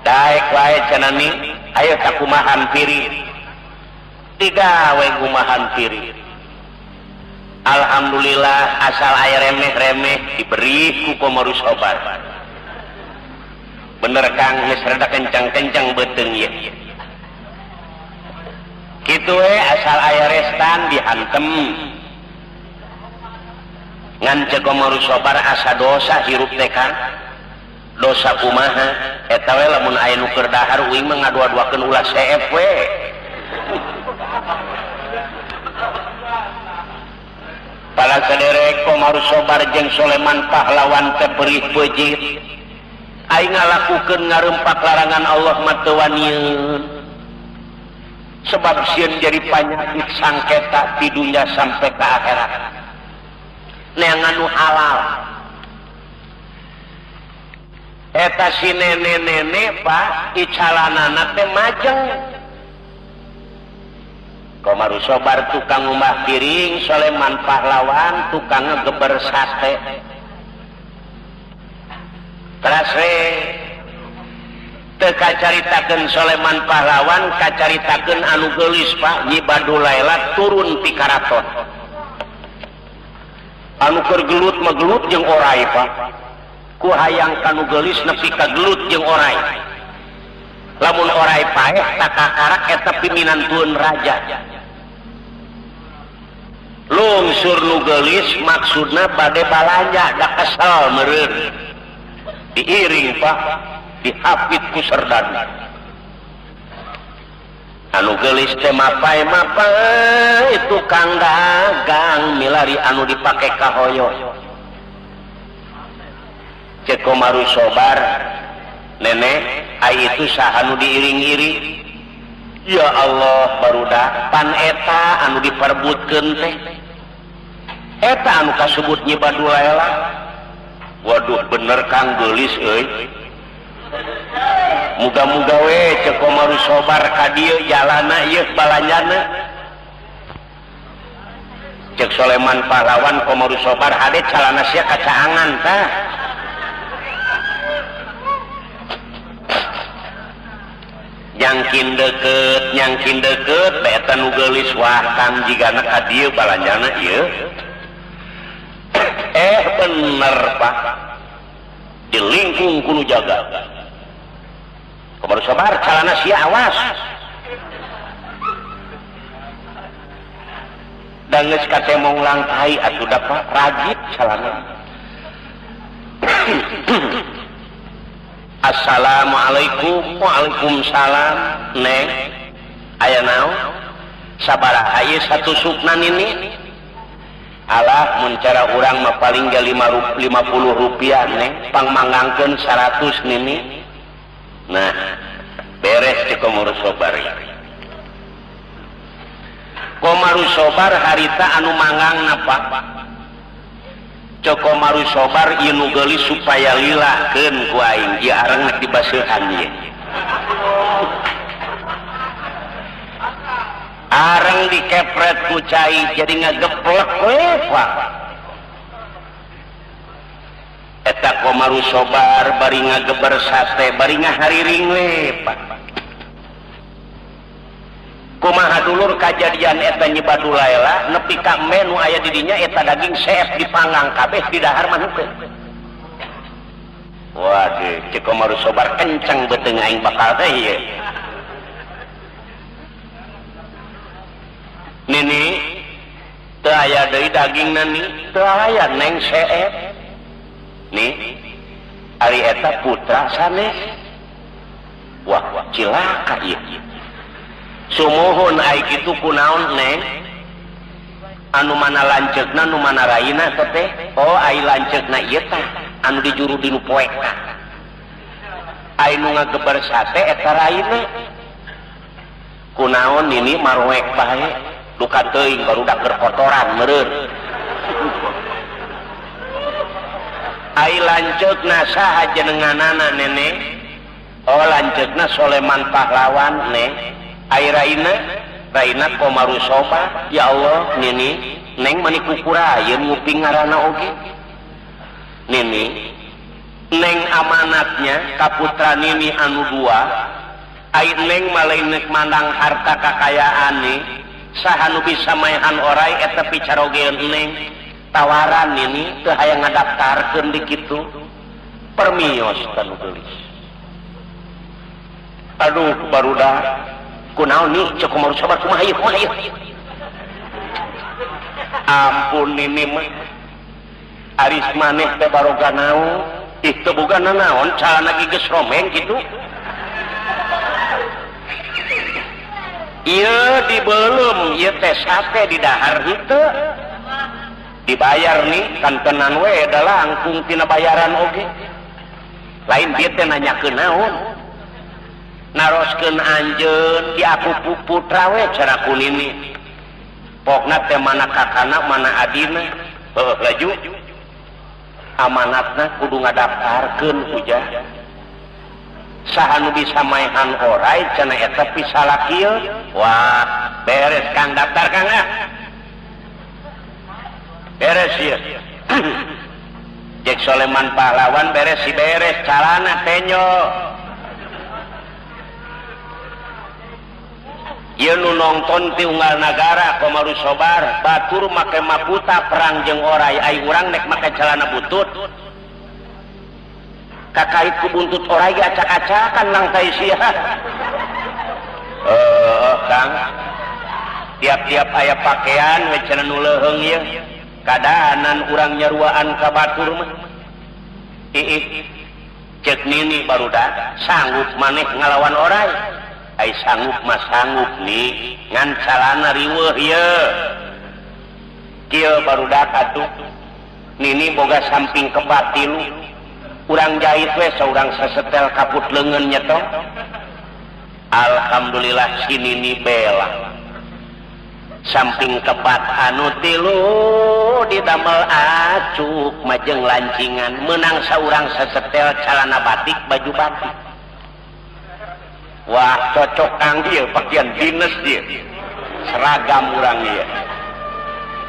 Daek wae cenah ni ayo kakumahan piring. Digawe kumahan piring. Alhamdulillah asal air remeh-remeh diberi ku Komaru Sobar. Bener Kang geus rada kencang-kencang beuteung ieu. Kitu we asal aya restan dihantem. Ngan cek Komaru Sobar asa dosa hirup teh Kang. Dosa kumaha? Eta we lamun aya nu keur dahar uing mah ngadua-duakeun ulah seep we. Para saderek Komaru Sobar jeung Soleman Pahlawan teh perih peujit. Aing ngalakukeun ngarempak larangan Allah mah teu wanieun. Sebab sieun jadi panyakit sangketa di dunia sampai ke akhirat. Neangan nu halal. Eta si nenek-nenek Pak icalanana teh majeng. Komaru Sobar tukang ngumbah piring, Soleman Pahlawan tukang ngegeber sate. Teras we teu kacaritakeun Soleman Pahlawan, kacaritakeun anu geulis Pak Nyi Badulaela turun ti karaton. Anu keur gelut mah gelut jeung orai Pak. Ku hayang kanu geulis nepi ka gelut jeung orai. Lamun orai paeh takakarak eta piminantueun raja. Lungsur nu geulis maksudna bade balanja da kesel meureun. Diiring Pak, dihapit ku serdadu. Anu geulis teh mapai-mapai tukang dagang milari anu dipake kahoyo. Cek Komaru Sobar, nenek ai itu saha nu diiring-iring? Ya Allah barudak pan eta anu diperebutkeun teh. Eta anu kasebut Nyi Badulaela. Waduh bener Kang geulis euy. Muga-muga we cek Komaru Sobar ka dieu jalana ieu balanjana. Cek Soleman Pahlawan Komaru Sobar hade calana sia kacaangan tah. Nyangkin deket eta nu geulis wah kang jigana ka dieu balanjana ieu. Bener Pak. Di lingkung kudu jaga. Komaru Sobar calana sia awas. Da geus katemong langkai atuh da Pak rajit calana. Assalamualaikum. Waalaikumsalam. Neng, aya naon? Sabaraha ieu satu sukna nini? Alah mun cara urang mah paling ge 50 rupiah neng, pangmangangkeun 100 nini. Nah, beres cek Komaru Sobar. Komaru Sobar harita anu mangangna Pak. Komaru Sobar ieu nu geulis supaya lilakeun ku aing ieu areng nek dibaseuhan ieu. Areng dikepret ku cai jadi ngageplek we Pak. Eta Komaru Sobar bari ngageber sate bari ngahariring we Pak. Kumaha dulur kajadian eta Nyi Badulaela nepi ka menu aya di dinya eta daging seep dipanggang kabeh di dahar manukeun. Waduh, cek Komaru Sobar kenceng beuteung aing bakal teh ieu. Nini teu aya deui dagingna ni, teu aya neng seep. Nih, ari eta putra sanes. Wah, cilaka ieu. Sumuhun ai kitu kunaon neng? Anu mana lanceukna nu mana raina teh? Oh, ai lanceukna ieu tah anu dijuru dinu poek tah. Ai nu ngageber sate eta raina. Kunaon nini maroek bae, duka teuing barudak berkotoran meureun. Ai lanceukna saha jenenganana nenek? Oh, lanceukna Soleman Pahlawan neng. Ai raina, raina Komaru Sobar. Ya Allah, nini, neng mani kukurayeun nguping ngaranna oge. Nini, neng amanatnya ka putra nini anu dua. Ai neng malain nek mandang harta kakayaan nih. Saha nu bisa maehan orai eta picarogeun neng. Tawaran nini teu hayang ngadaftarkeun di kitu. Permios ka nu geulis. Aduh, barudak. Kunaon nih cek Komaru Sobar kumaha ieu kumaha ieu. Ampun nini mah. Aris maneh teh baroga naon? Ih teu boga nanaon calana ge geus romeng kitu. Ieu dibeuleum ieu teh sate di dahar henteu. Dibayar nih kantenan we da langkung tina bayaran oge. Lain dieu teh nanyakeun naon. Naroskeun anjeun di aku putra we cara ku nini. Pokna teh mana kakana mana adina. Heuh laju. Amanatna kudu ngadaftarkeun ujah. Saha nu bisa maehan orai cenah eta pisalakieun. Wah, beres Kang daftar Kang ah. Beres ieu. Jek Soleman Pahlawan beres si beres calana tenyo. Ieu nu nongton ti unggal nagara Komaru Sobar batur make maputa perang jeung orai ai urang nek make celana butut kakait ku buntut orai ge acak-acakan langtai sia. Kang tiap-tiap aya pakaian we cenah nu leuheung ieu kadahanan urang nyaruaan ka batur mah. Iih ceuk nini barudak sanggup maneh ngalawan orai. Ai sanggup mah sanggup nih ngan calana riweuh ieu. Kieu barudak atuh nini boga samping kebat tilu. Urang jahit we saurang sasetel kaput leungeun nya toh. Alhamdulillah si nini bela. Samping kebat anu tilu didamel acuk majeng lancingan menang saurang sasetel calana batik baju batik. Wah cocok kang ieu pakaian dinas ieu. Seragam urang ieu.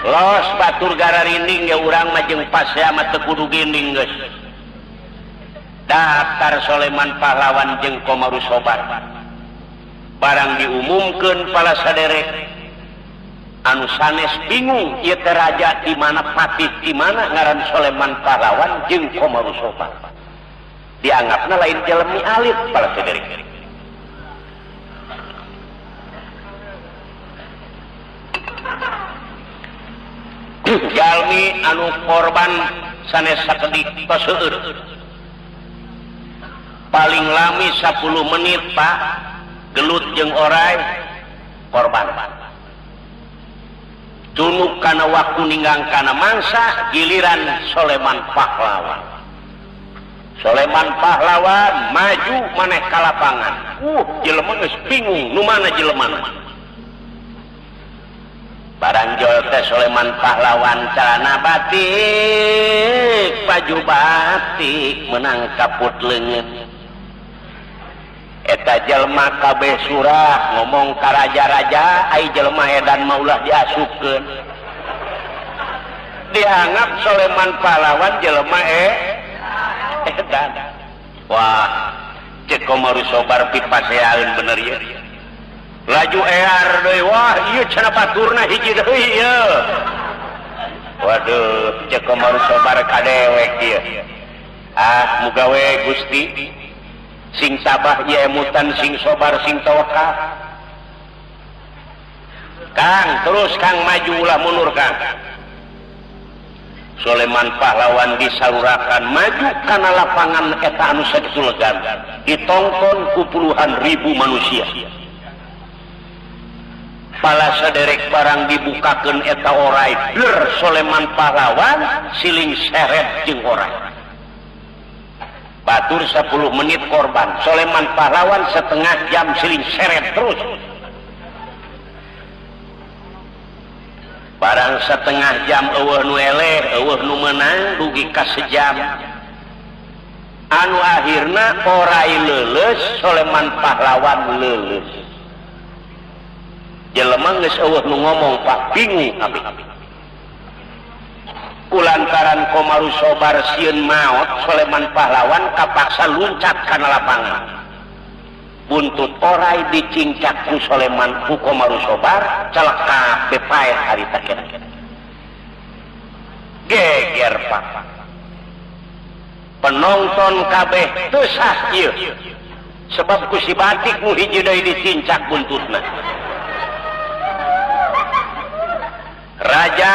Los batur gararinding ya urang mah jeung pasea mah teu kudu ginding geus. Daftar Soleman Pahlawan jeung Komaru Sobar. Barang diumumkeun pala saderek anu sanes bingung ieu teh raja di mana patih di mana ngaran Soleman Pahlawan jeung Komaru Sobar. Dianggapna lain jelemi alit pala saderek. Jalmi anu korban sanes sakedik tos seueur. Paling lami 10 menit Pak gelut jeung orai korban. Tunuk kana waktu ninggang kana mangsa giliran Soleman Pahlawan. Soleman Pahlawan maju maneh ka lapangan. Jelema geus bingung nu mana jelemana. Barang jol teh Soleman Pahlawan celana batik baju batik menang kaput leungeun. Eta jelema kabeh surah ngomong ka raja-raja ai jelema edan mah ulah diasupkeun. Dianggap Soleman Pahlawan jelema edan. Wah, cek Komaru Sobar pipaseaeun bener ieu. Laju ear deui, wah ieu cenah baturna hiji deui ieu. Waduh, cek Komaru Sobar ka dewek ieu. Ah, muga we Gusti sing tabah ieu emutan sing sobar sing tawakal. Kang, terus Kang maju ulah mundur Kang. Soleman Pahlawan disalurakan maju kana lapangan eta anu sakitu legan, ditongton ku puluhan ribu manusia. Pala saderek barang dibukakeun eta orai, ber Soleman Pahlawan siling seret jeung orai. Batur 10 menit korban, Soleman Pahlawan setengah jam siling seret terus. Barang setengah jam eueuh nu eleh, eueuh nu meunang dugi ka sejam. Anu akhirna orai leuleus, Soleman Pahlawan leuleus. Jelema geus eueuh nu ngomong Pak, bingung abdi. Kulantaran Komaru Sobar sieun maot, Soleman Pahlawan kapaksa luncat kana lapangan. Buntut orai dicincak ku Soleman ku Komaru Sobar, celaka bepaeh harita kena. Geger Pak. Penonton kabeh teu sah ieu. Sebab ku si batik nu hiji deui dicincak buntutna. Raja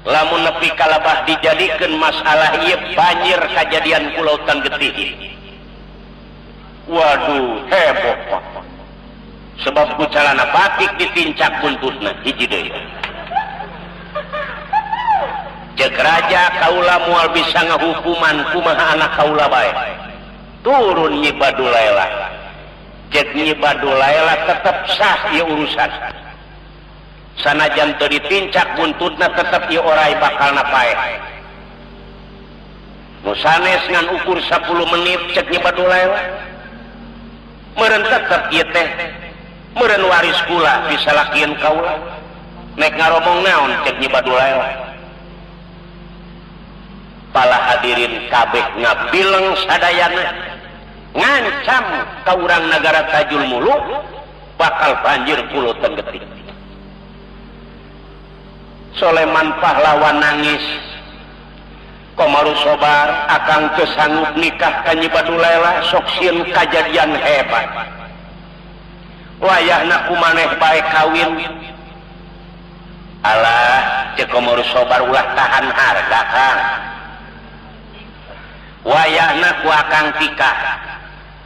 lamun nepi kalabah dijadikeun masalah ieu banjir kajadian Pulau Getih. Waduh, heboh Pak. Sebab ku calana batik ditincak buntutna hiji deui. Ceuk raja kaula moal bisa ngahukuman kumaha anak kaula bae. Turun Nyi Badulaela. Ceuk Nyi Badulaela tetep sah ieu urusan. Sanajan teu ditincak buntutna tetep ieu orai bakalna paeh. Nu sanes ngan ukur 10 menit cek Nyi Badulaela. Meureun tetep ieu teh meureun waris kula bisa lakieun kaula. Nek ngaromong naon cek Nyi Badulaela. Pala hadirin kabeh ngabileng sadayana ngancam ka urang nagara Tajul Muluk bakal banjir Pulau Getih. Soleman Pahlawan nangis. Komaru Sobar akang teu sanggup nikah ka Nyi Badulaela sok sieun kajadian hebat. Wayahna ku maneh bae kawin. Alah, ceuk Komaru Sobar ulah tahan harga Kang. Wayahna ku akang tikah.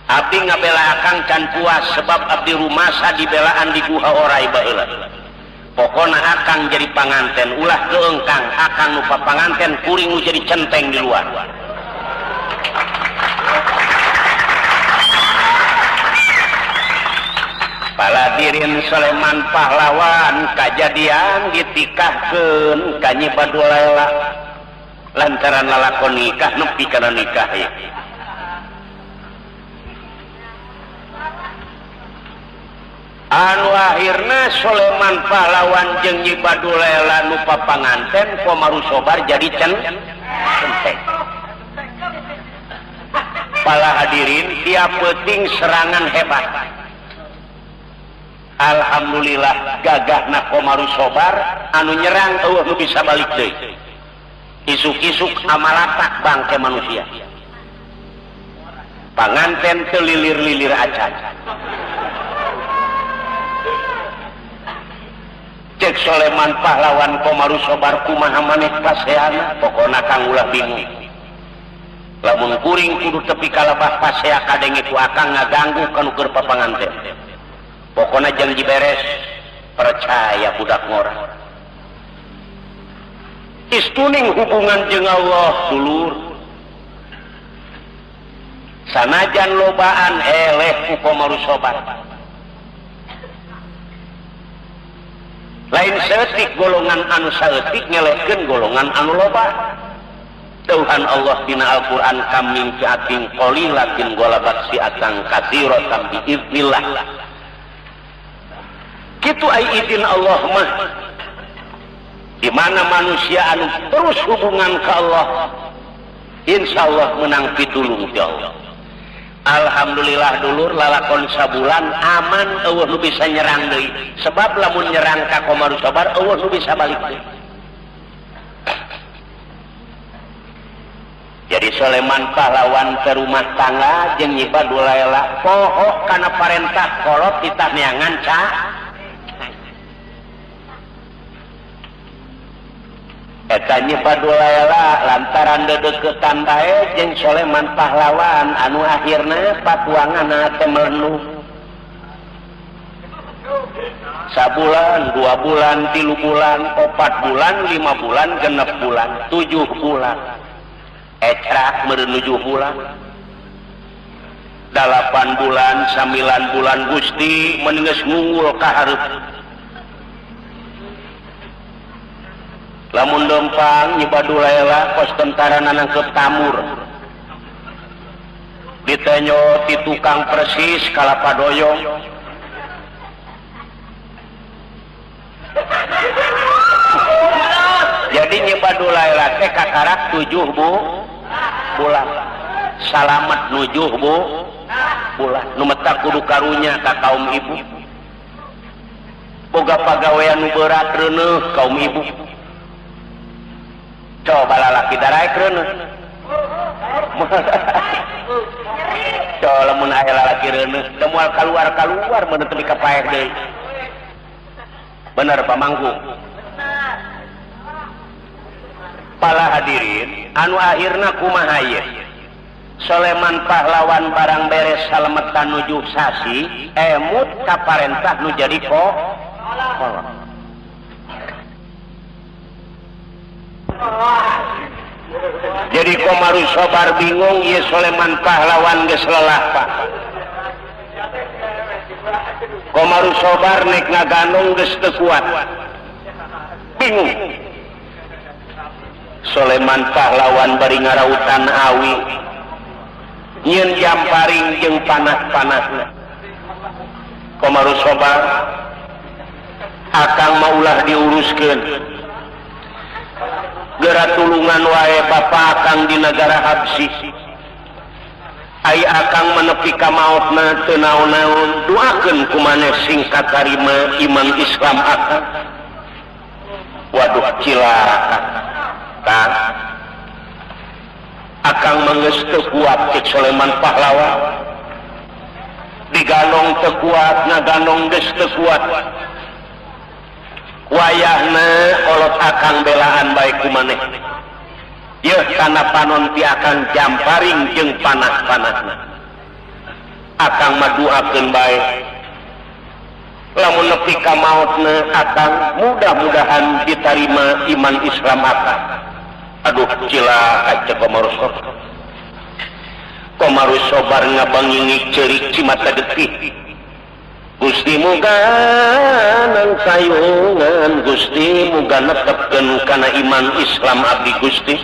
Abdi ngabela akang can puas sebab abdi rumasa dibelaan di guha orai baheula. Pokona akang jadi panganten ulah keengkang akang lupa panganten kuring nu jadi centeng di luar. Paladirin Soleman Pahlawan kajadian ditikahkeun ka Nyi Badulaela lantaran lalakon nikah nepi kana nikah ieu. Anu akhirna Soleman Pahlawan jeung Nyi Badulaela nu papanganten Komaru Sobar jadi centeng. Pala hadirin tiap peuting serangan hebat. Alhamdulillah gagahna Komaru Sobar anu nyerang eueuh nu bisa balik deui. Isuk-isuk amalatak bangke manusia. Panganten teu lilir-lilir acan. Cek Soleman pahlawan Komaru Sobar kumaha maneh paseana, pokona kang ulah bingung. Lamun kuring kudu tepi kalabah pasea kadenge ku akang ngaganggu kanu keur papanganten. Pokona janji beres, percaya budak ngora. Istuning hubungan jeung Allah dulur. Sanajan lobaan eleh ku Komaru Sobar. Lain saeutik golongan anu saeutik ngelehkeun golongan anu loba. Tuhan Allah dina Al-Qur'an kam min fi'atin qalilatin ghalabat fi'atan katsiratan biiznillah. Kitu ai izin Allah mah. Di mana manusia anu terus hubungan ke Allah, insyaallah menang pitulung ti Allah. Alhamdulillah dulur lalakon sabulan aman eueuh nu bisa nyerang deui. Sebab lamun nyerang ka Komaru Sobar eueuh nu bisa balik deui. Jadi Soleman pahlawan ke rumah tangga jeung Nyi Badulaela poho kana parentah kolot titah neangan ca. Eta Nyi Badulaela lantaran dedeukeutan bae jeung Soleman pahlawan anu akhirna patuanganna teh melenung. Sabulan, 2 bulan, 3 bulan, 4 bulan, 5 bulan, 6 bulan, 7 bulan. Ecrak meureun 7 bulan. 8 bulan, 9 bulan Gusti mun geus ngunggul ka hareup. Lamun lempang Nyi Badulaela kos tentara nangkep tamur. Ditenyo ti tukang persis kalapa doyong. Jadi Nyi Badulaela teh kakarak 7 bulan. Salamet 7 bulan. Nu meta kudu karunya ka kaum ibu. Boga pagawean nu berat reuneuh kaum ibu. Coba lalaki daraek reuneuh. Coba lamun aya lalaki reuneuh teu moal kaluar-kaluar mun teu kapaeh deui. Bener pamangku. Pala hadirin anu akhirna kumaha ieu? Soleman pahlawan barang beres salemetan nuju sasi emut ka parentah nu jadi kolot. Jadi Komaru Sobar bingung ieu Soleman pahlawan geus lelah Pak. Komaru Sobar nek ngaganong geus teu kuat. Bingung. Soleman pahlawan bari ngarautan awi nyieun jamparing jeung panah-panahna. Komaru Sobar akang maulah diuruskeun. Geura tulungan wae bapa akang di negara Habsi. Ai akang menepi ka maotna teu naon-naon, doakeun ku maneh sing katarima iman Islam akang. Waduh cilaka. Kang akang mah geus teu kuat cek Soleman pahlawan. Diganong teu kuat, ngaganong geus teu kuat. Wayahna kolot akang belaan bae ku maneh. Yeuh kana panon ti akang jamparing jeung panah-panahna. Akang mah doakeun bae. Lamun nepi ka maotna akang mudah-mudahan ditarima iman Islam akang. Aduh cilaka cek Komaru Sobar. Komaru Sobar ngabangingik ceurik cimata getih. Gusti muga nang kayungan, Gusti muga netepkeun kana iman Islam abdi Gusti.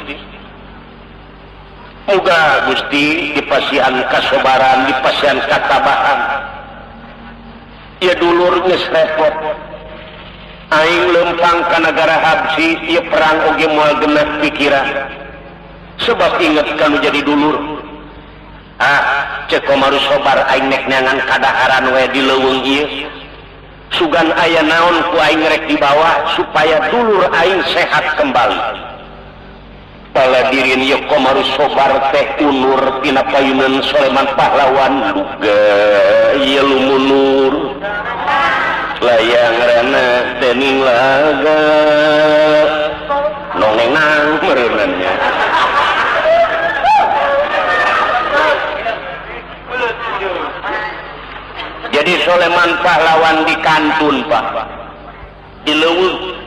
Muga Gusti dipasihan kasobaran, dipasihan katabahan. Ieu dulur geus repot. Aing lempang ka nagara Habsi, ieu perang oge moal genah pikiran. Sebab inget kanu jadi dulur. Ah, cek Komaru Sobar aing nek neangan kadaharan we di leuweung ieu. Sugan aya naon ku aing rek dibawa supaya dulur aing sehat kembali. Paladirin ieu Komaru Sobar teh unur tina payunan Soleman Pahlawan duga ieu lumunur layang rana dening laga nongenang mereunannya. Jadi Soleman Pahlawan di kantun Pak di leuweung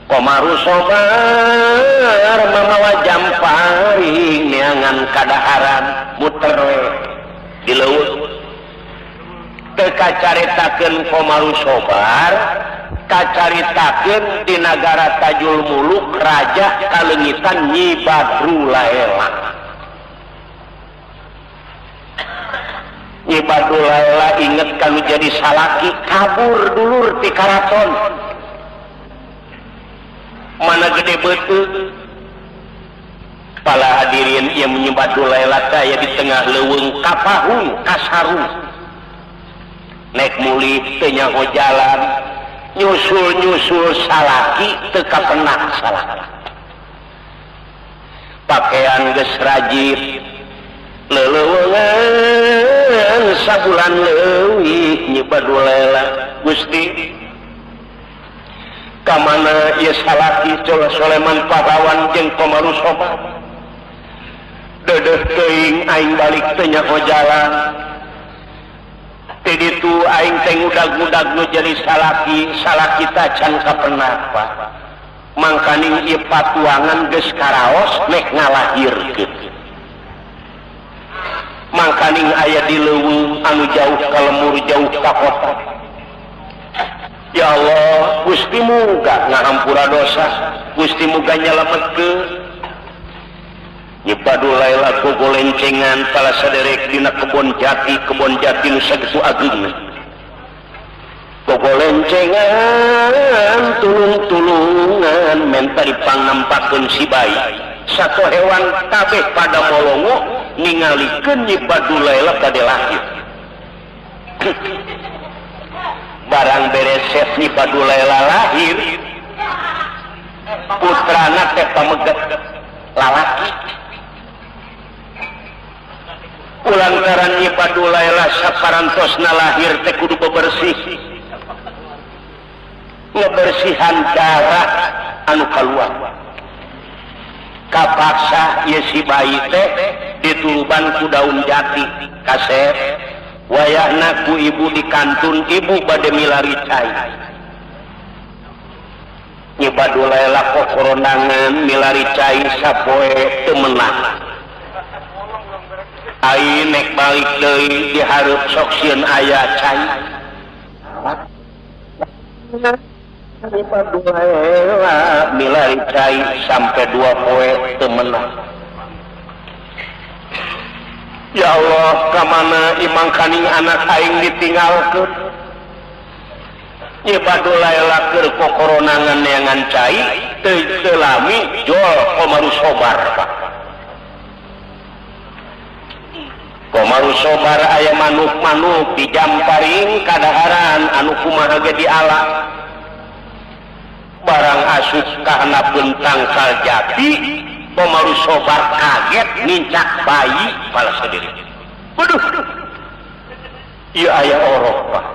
Komaru Sobar mamawa jamparing neangan kadaharan muter we di leuweung. Teu kacaritakeun Komaru Sobar kacaritakeun di nagara Tajul Muluk raja kaleungitan Nyi Badru Laela. Nyi Badru Laela inget kanu jadi salaki kabur dulur ti karaton. Mana gede beuteung. Pala hadirin ieu Nyi Badru Laela teh aya di tengah leuweung kapahung kasarung. Nek mulih teu nyaho jalan, nyusul-nyusul salaki teu kapenak salaki. Pakaian geus rajib leleuweungan sabulan leuwih Nyi Badru Laela. Gusti ka mana ieu salaki Soleman Pahlawan jeung Komaru Sobar? Deudeuh teuing aing balik teu nyaho jalan. Ti ditu aing teh ngudag-ngudag nu jadi salaki, salaki teh can kapenak Pak. Mangkaning ieu patuangan geus karaos nek ngalahirkeun. Mangkaning aya di leuweung anu jauh ka lemur jauh ka kota. Ya Allah, Gusti muga ngahampura dosa, Gusti muga nyalametkeun. Nyi Badru Laela gogolencengan pala saderek dina kebon jati nu sakitu ageungna. Gogolencengan tulung-tulungan menta dipangnampakeun si bayi. Satu hewan kabeh pada molongo ningalikeun Nyi Badru Laela bade lahir. Barang bereset Nyi Badru Laela lahir, putrana teh pameget lalaki. Ulantaran Nyi Badru Laela saparantosna lahir teh kudu bebersih, ngebersihan darah anu kaluar. Kapaksa ieu si bayi teh dituruban ku daun jati kasep. Wayahna ku ibu di kantun ibu bade milari cai. Nyi Badru Laela kokoronangan milari cai sapoe teu meunang. Ai nek balik deui dihareup sok sieun aya cai. Nyi Badru Laela milari cai sampai 2 poe teu meunang. Ya Allah, kamana imang kaning anak aing ditinggalkeun. Nyi Badru Laela keur kokoronangan neangan cai teu lami jol Komaru Sobar Pak. Komaru Sobar aya manuk-manuk dijamparing kadaharan anu kumaha ge diala. Barang asup kahandapeun tangkal jati, Komaru Sobar kaget nincak bayi pala sendiri. Waduh, ieu aya orok Pak.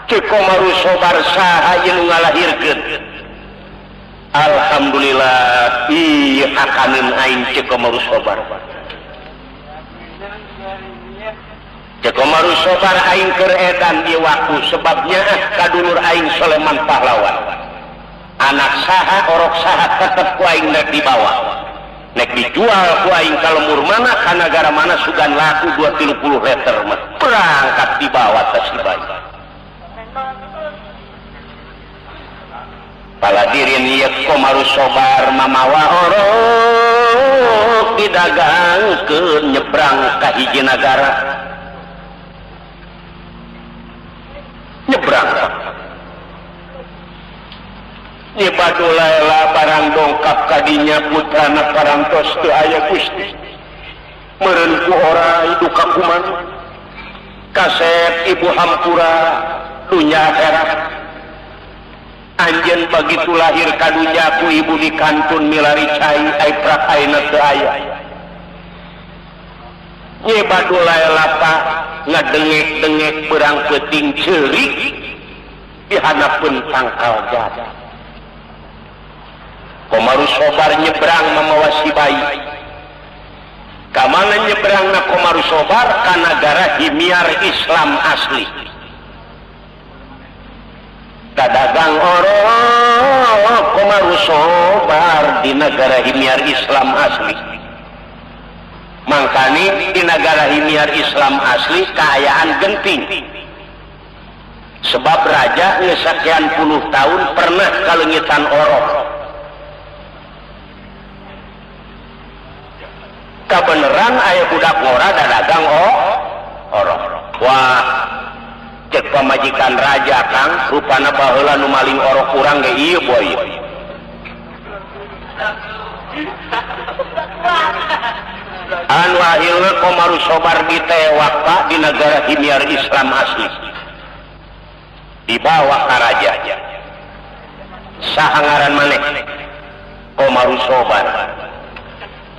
Cek Komaru Sobar saha ieu nu ngalahirkeun? Alhamdulillah, ieu hakaneun aing cek Komaru Sobar. Cek Komaru Sobar aing keur edan ieu waktu sebabnya kadulur aing Soleman Pahlawan. Anak saha orok saha tetep ku aing nek dibawa. Nek dijual ku aing ka lemur mana ka nagara mana sugan laku 230 liter mah berangkat dibawa teh si bayi. Paladirin ieu Komaru Sobar mamawa orok didagangkeun nyebrang ka hiji nagara. Nyebrang Pak. Nyi Badru Laela barang dongkap kadinya putrana parantos teu aya Gusti. Meureun ku orai duka kumaha. Kasep ibu hampura dunya akhirat. Anjeun begitu lahir ka dunya ku ibu di kantun milari cai ai prak ayeuna teu aya. Nyi Badulai lapa ngadengek-dengek berang peuting ceurik di handapeun tangkal jati. Komaru Sobar nyebrang mamawa si bayi. Kamana nyebrangna Komaru Sobar ka nagara Himyar Islam asli. Kadagang orok Komaru Sobar di negara Himyar Islam asli. Mangkani di negara Himyar Islam asli kaayaan genting. Sebab raja geus sakian puluh tahun pernah kaleungitan orok. Kabeneran aya budak ngora dadagang orok. Wah, cek pamajikan raja Kang, rupana baheula nu maling orok urang ge ieu boy. Anu akhirna Komaru Sobar ditewak Pak di negara Himyar Islam asli. Dibawa ka raja. Saha ngaran maneh? Komaru Sobar.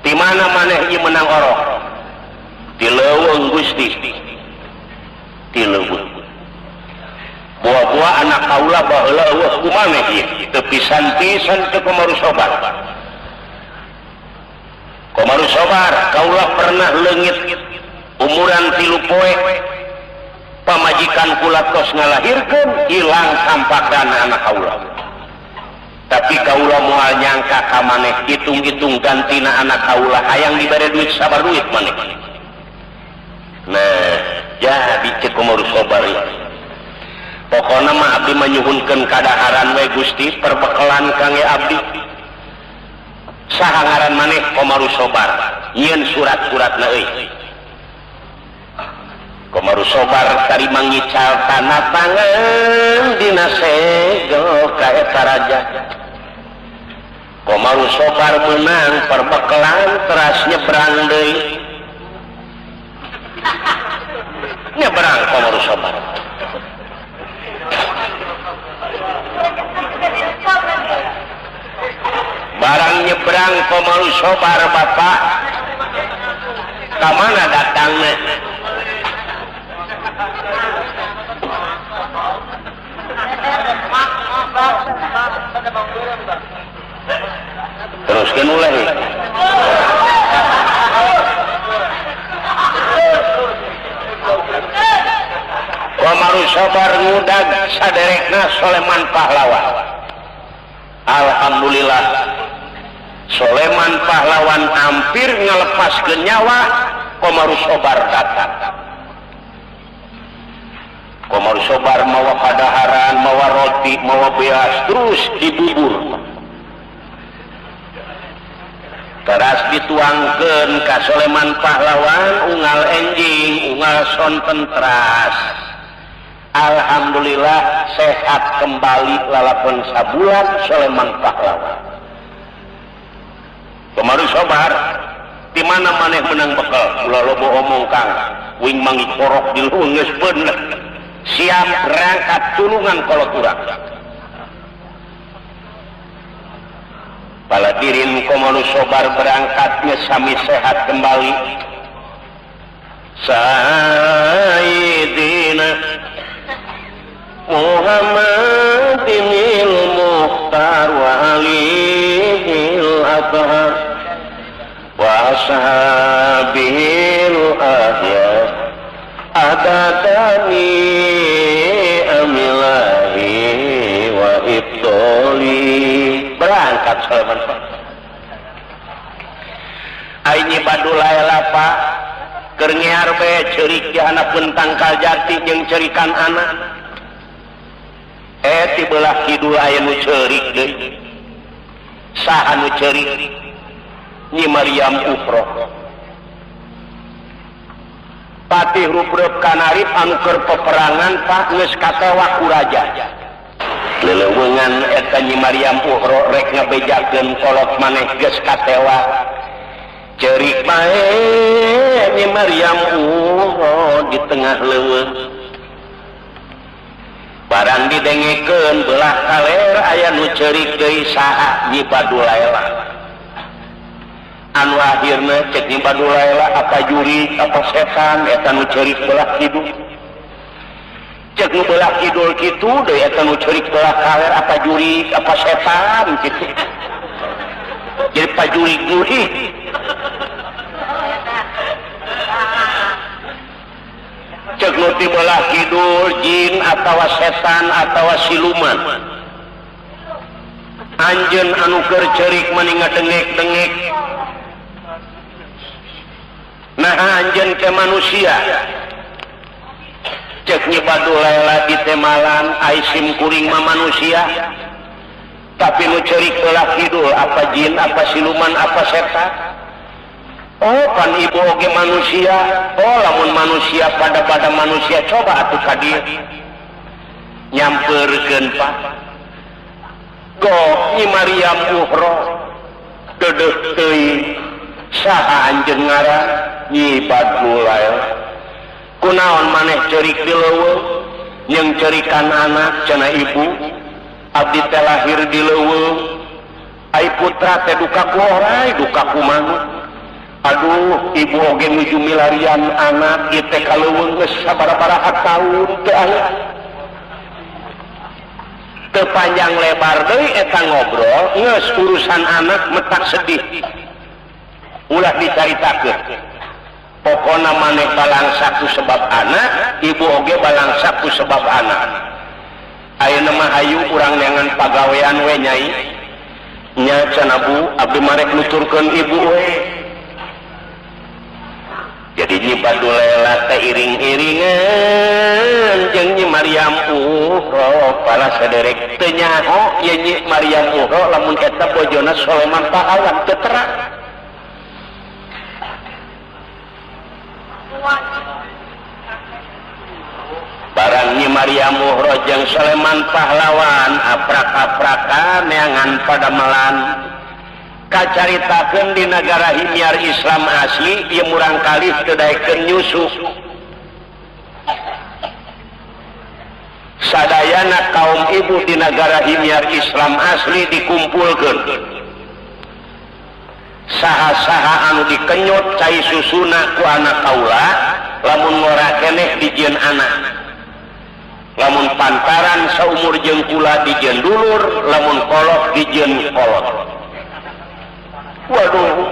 Di mana maneh ieu menang orok? Di leuweung Gusti. Di leuweung. Buah-buah anak kaula baheula eueuh ku maneh ieu. Teu pisan-pisan teu Komaru Sobar. Komaru Sobar, kaula pernah leungit umuran 3 poe. Pamajikan kula tos ngalahirkeun hilang sampakana anak kaula. Tapi kaula moal nyangka ka maneh hitung-hitung gantina anak kaula hayang dibere duit sabar duit maneh. Nah, jadi cek Komaru Sobar. Pokona mah abdi manyuhunkeun kadaharan we Gusti perbekalan kangge abdi. Saha ngaran maneh Komaru Sobar? Nyieun surat-suratna euy. Komaru Sobar tarima ngical tanda tangan dina segel ka eta raja. Komaru Sobar menang perbekalan teras nyebrang deui. Nyebrang Komaru Sobar. Barang nyebrang Komaru Sobar bapak ka mana datangna? Teruskan ulah. Komaru Sobar ngudag saderekna Soleman Pahlawan. Alhamdulillah Soleman Pahlawan hampir ngalepaskeun nyawa, Komaru Sobar datang. Komaru Sobar mawa padaharan, mawa roti, mawa beas, terus dibubur. Teras dituangkeun ka Soleman Pahlawan, unggal enjing, unggal sonten teras. Alhamdulillah sehat kembali lalapun sabulan Soleman Pahlawan. Komaru Sobar, di mana maneh menang bekal? Ulah loba omong Kang, wing mangi korok di luhur geus bener. Siap berangkat tulungan kolot urang. Paladirin Komaru Sobar berangkatnya sami sehat kembali. Sayyidina Muhammadinil Mukhtar wa alihil athhar wa ashabihil ahyar adatani amilahi wa ibtoli. Berangkat Soleman Pahlawan. Aing Badulai lapa keur ngear bae ceurik di handapeun tangkal jati jeung ceurikan anak. Ti belah kidul aya nu ceurik deui. Saha nu ceurik? Nyi Maryam Ufroh. Patih Rubrep Kanarip anu keur peperangan Pak geus katewak ku raja. Leleuweungan eta Nyi Maryam Uhro rek ngabejakeun kolot maneh geus katewak. Cerik bae Nyi Maryam Uhro di tengah leuweung. Barang didengekeun belah kaler aya nu ceurik deui saha Nyi Badulaela. Anu akhirna cek Nyi Badulaela apa juri apa setan eta nu ceurik belah kidul. Cek nu belah kidul kitu deui eta nu ceurik belah kaler apa juri apa setan kitu. Jadi pajurik-jurik. Cek nu ti belah kidul jin atawa setan atawa siluman. Anjeun anu keur ceurik mani ngadengek-dengek. Nah anjeun ke manusia. Cek Nyi Badulaela di temalan ai sim kuring mah manusia. Tapi nu ceurik belah kidul apa jin apa siluman apa setan. Oh pan ibu oge manusia. Oh lamun manusia pada manusia coba atuh ka dieu. Nyampeurkeun Pak. Go Nyi Maryam Uhro deudeuh teuing saha anjeun ngaran Nyi Badulaela. Kunaon maneh ceurik di leuweung jeung ceurikan anak cenah ibu. Abdi teh lahir di leuweung. Ai putra teh duka ku oray duka ku manuk. Aduh ibu oge nuju milarian anak ieu teh ka leuweung geus sabaraha taun teu aya. Teu panjang lebar deui eta ngobrol geus urusan anak metak sedih. Ulah dicaritakeun. Pokona maneh balangsa ku sebab anak, ibu oge balangsa ku sebab anak. Ayeuna mah hayu urang neangan pagawean we nyai. Nya cenah bu, abdi marek nuturkeun ibu we. Jadi Nyi Badulaela teh iring-iringan jeung Nyi Maryam Uhro para saderek teu nyaho ye Nyi Maryam Uhro lamun eta bojona Sulaiman pahlawan teu terang. Barang Nyi Maryam Uhro jeung Sulaiman pahlawan aprak-aprakan neangan padamelan. Kacaritakeun di nagara Himyar Islam asli ieu murang kali teu daekeun nyusu. Sadayana kaum ibu di nagara Himyar Islam asli dikumpulkeun. Saha-saha anu dikenyot cai susuna ku anak kaula lamun ngora keneh dijieun anak. Lamun pantaran saumur jeung kula dijieun dulur, lamun kolot dijieun kolot. Waduh,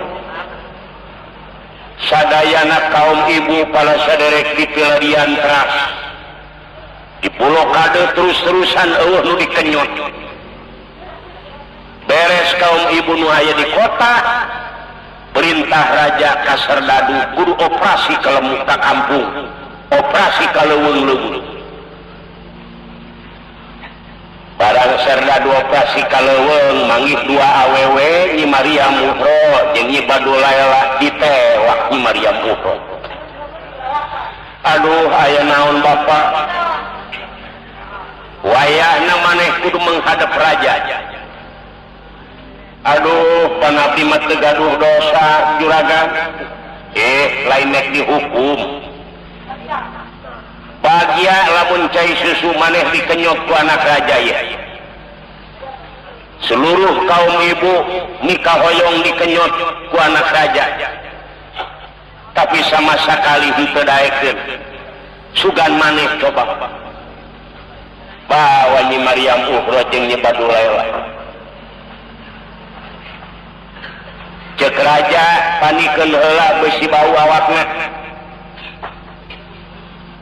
sadayana kaum ibu pala saderek di pilarian teras di pulau kade terus-terusan eueuh nu dikenyot. Beres kaum ibu nu aya di kota, perintah raja ka serdadu kudu operasi ka ka kampung, operasi ka leuweung-leuweung. Barang serdadu operasi ka leuweung manggih dua awewe Nyi Maryam Uhro jeung Nyi Badulaela ditewak Nyi Maryam Uhro. Aduh aya naon bapak? Wayahna maneh kudu menghadap raja. Aduh panabdi mah teu gaduh dosa juragan. Lain nek dihukum. Bagia lamun cai susu maneh dikenyot ku anak raja ya. Seluruh kaum ibu nikah hoyong dikenyot ku anak raja. Tapi sama sekali henteu daekeun. Sugan maneh coba. Bawa Nyi Maryam Uhro jeung Nyi Badulaela. Cek raja panikeun heula beusi bau awakna.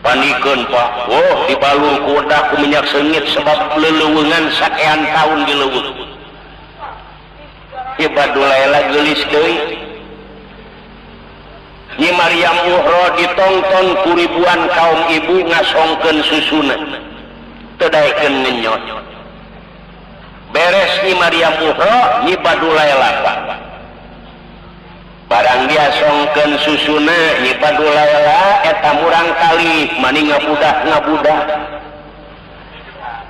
Panikeun Pak, oh dibalur ku wedah ku minyak seungit sebab leleuweungan sakean taun di leuweung. Nyi Badulaela geulis deui. Nyi Maryam Uhro ditongton ku ribuan kaum ibu ngasongkeun susuna. Teu daekeun ngenyot. Beres Nyi Maryam Uhro, Nyi Badulaela Pak. Barang dia songkeun susuna Nyi Badulaela eta murang kali mani ngabudah-ngabudah.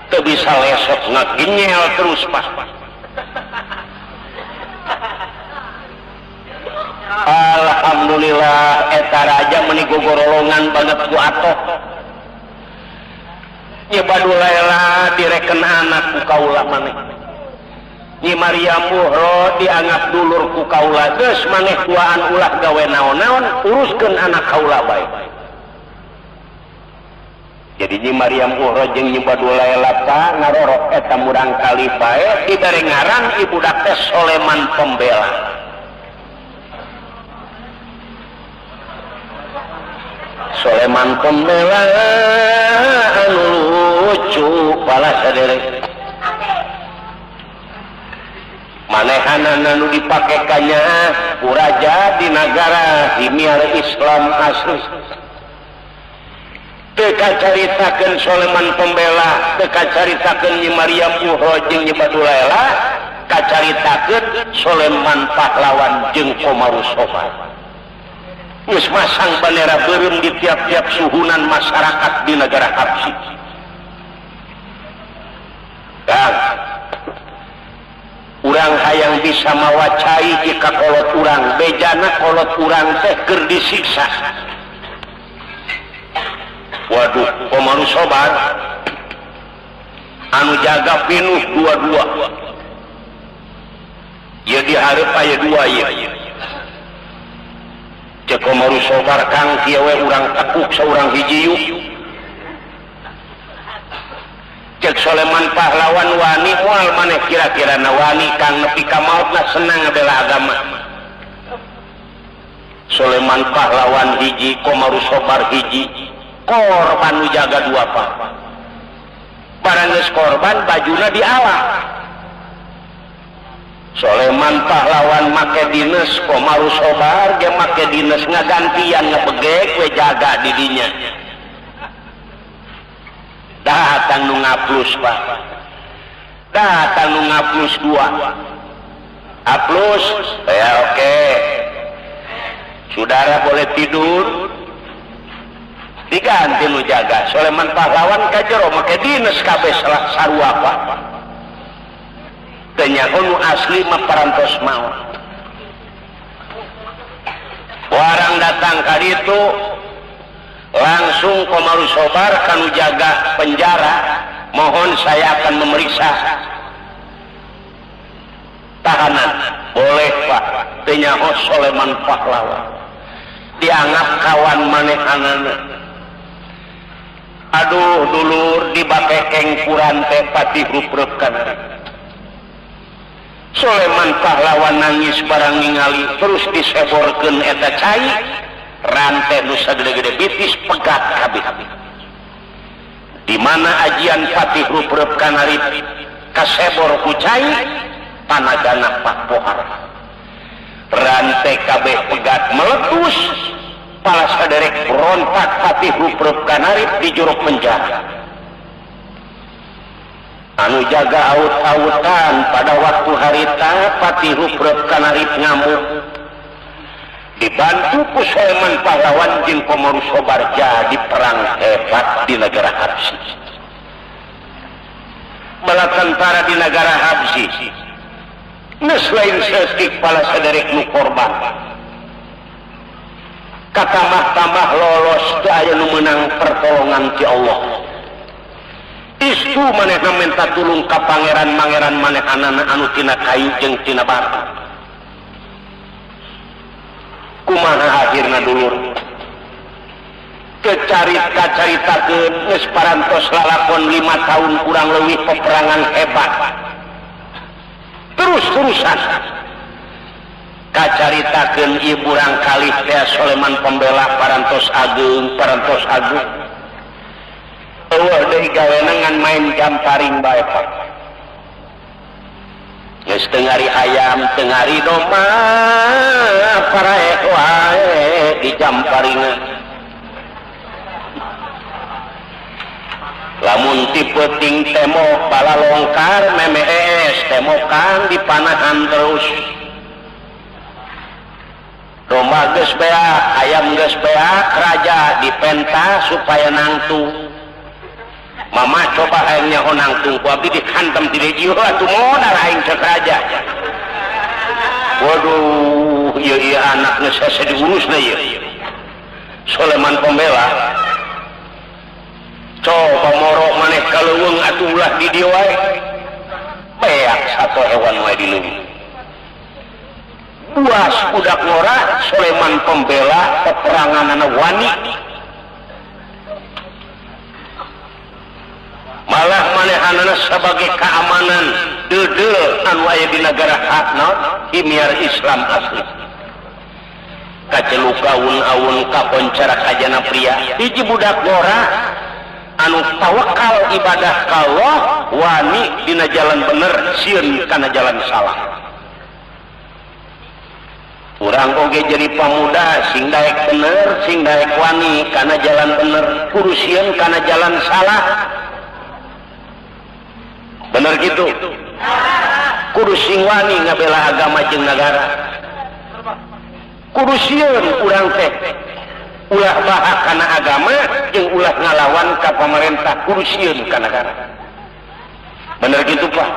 Teu bisa lesot ngaginyel terus Pak. Alhamdulillah eta raja meuni gogorolongan banget ku atoh. Nyi Badulaela direken anak ku kaula maneh. Nyi Maryam Buhro dianggap dulur ku kaula, geus maneh duaan ulah gawe naon-naon, uruskeun anak kaula bae. Jadi Nyi Maryam Buhro jeung Nyi Badulaela ta ngarorok eta murang kali bae dibere ngaran ibu budak teh Soleman Pembela. Soleman Pembela anu lucu pala saderek. Manehanana nu dipake kanya ku raja di nagara himiar Islam asli. Teu kacaritakeun Soleman Pembela, teu kacaritakeun Nyi Maryam Buhro jeung Nyi Badulaela, kacaritakeun Soleman Pahlawan jeung Komarus Sobar. Geus masang bendera beureum di tiap-tiap suhunan masyarakat di negara Habsyi. Kang, urang hayang bisa mawa cai jika kolot urang, bejana kolot urang teh keur disiksa. Waduh, Komarus Sobar anu jaga pinuh dua-dua. Ieu dihareup aya dua ieu. Cek Komarus Sobar kang kieu we urang tekuk saurang hiji yuk. Cek Soleman Pahlawan wani moal maneh kira-kira na wani kang nepi ka maotna senang ngabela agama. Soleman Pahlawan hiji, Komarus Sobar hiji, korban nu jaga dua pak. Barang geus korban bajuna dialak. Soleman Pahlawan make dines, Komarus Sobar ge make dines ngagantian ngebegek we jaga di dinya. Datang nu ngaplus pak, datang nu ngaplus dua, aplus ya oke, saudara boleh tidur, diganti nu jaga. Soleman Pahlawan ka jero make dines kabeh salah sarua pak. Teu nyaho nu asli mah parantos maot. Warang datang ka ditu langsung Komarus Sobar kanu jaga penjara, mohon saya akan memeriksa tahanan. Boleh pak, teu nyaho Soleman Pahlawan dianggap kawan manehanana. Aduh dulur dibakekeng kuran teh patih ruprep kana. Soleman Pahlawan nangis barang ningali terus diseborkeun eta cai rantai nu sagede-gede bitis pegat kabeh. Di mana ajian patih ruprep kanarip kasebor ku cai tanagana pakpohar. Rantai kabeh pegat meletus, pala saderek berontak patih ruprep kanarip di juruk penjara. Anu jaga aut-autan pada waktu harita patih ruprep kanarip ngamuk. Dibantu ku Soleman Pahlawan jeung Komarus Sobar jadi perang hebat di negara Habsyi. Bala tentara di negara Habsyi geus lain saeutik pala saderek nu korban. Katamah-tamah lolos teu aya nu meunang pertolongan ti Allah. Istu manehna minta tulung ka pangeran-mangeran manehanana anu tina kayu jeung tina batu. Kumaha akhirna dulur kecarita-caritakeun geus parantos lalakon 5 tahun kurang leuwih peperangan hebat terus-terusan. Kacaritakeun ieu burang kalih teh Soleman Pembela parantos ageung parantos ageung. Eueuh deui gawena ngan main jamparing bae pak. Geus teu ngari ayam, teu ngari domba, paraeh wae di jamparingan. Lamun ti peuting tembok bala longkar memees tembokan dipanahan terus. Domba geus beak, ayam geus beak, raja dipenta supaya nangtung. Mama coba hayang nyaho nangtung ku abdi dihantam ti dieu atuh modal aing cek raja. Waduh, Ieu ieu anak geus hese diurusna ieu. Soleman pembela. Coba moro maneh ka leuweung atuh ulah di dieu wae. Beak satu hewan wae di leuweung. Buas budak ngora Soleman pembela peperanganana wani. Malah manehanana sebagai keamanan deudeuh anu aya di nagara hakna himiar Islam asli. Kaceluk awun-awun kakoncara kajana pria hiji budak ngora anu tawakal ibadah ka Allah wani dina jalan bener sieun kana jalan salah. Urang oge jadi pamuda sing daek bener sing daek wani kana jalan bener kudu sieun kana jalan salah. Bener gitu. Kudu sing wani ngabela agama jeung nagara. Kudu sieun urang teh ulah bahak kana agama jeung ulah ngalawan ka pamarentah, kudu sieun ka nagara. Bener gitu Pak?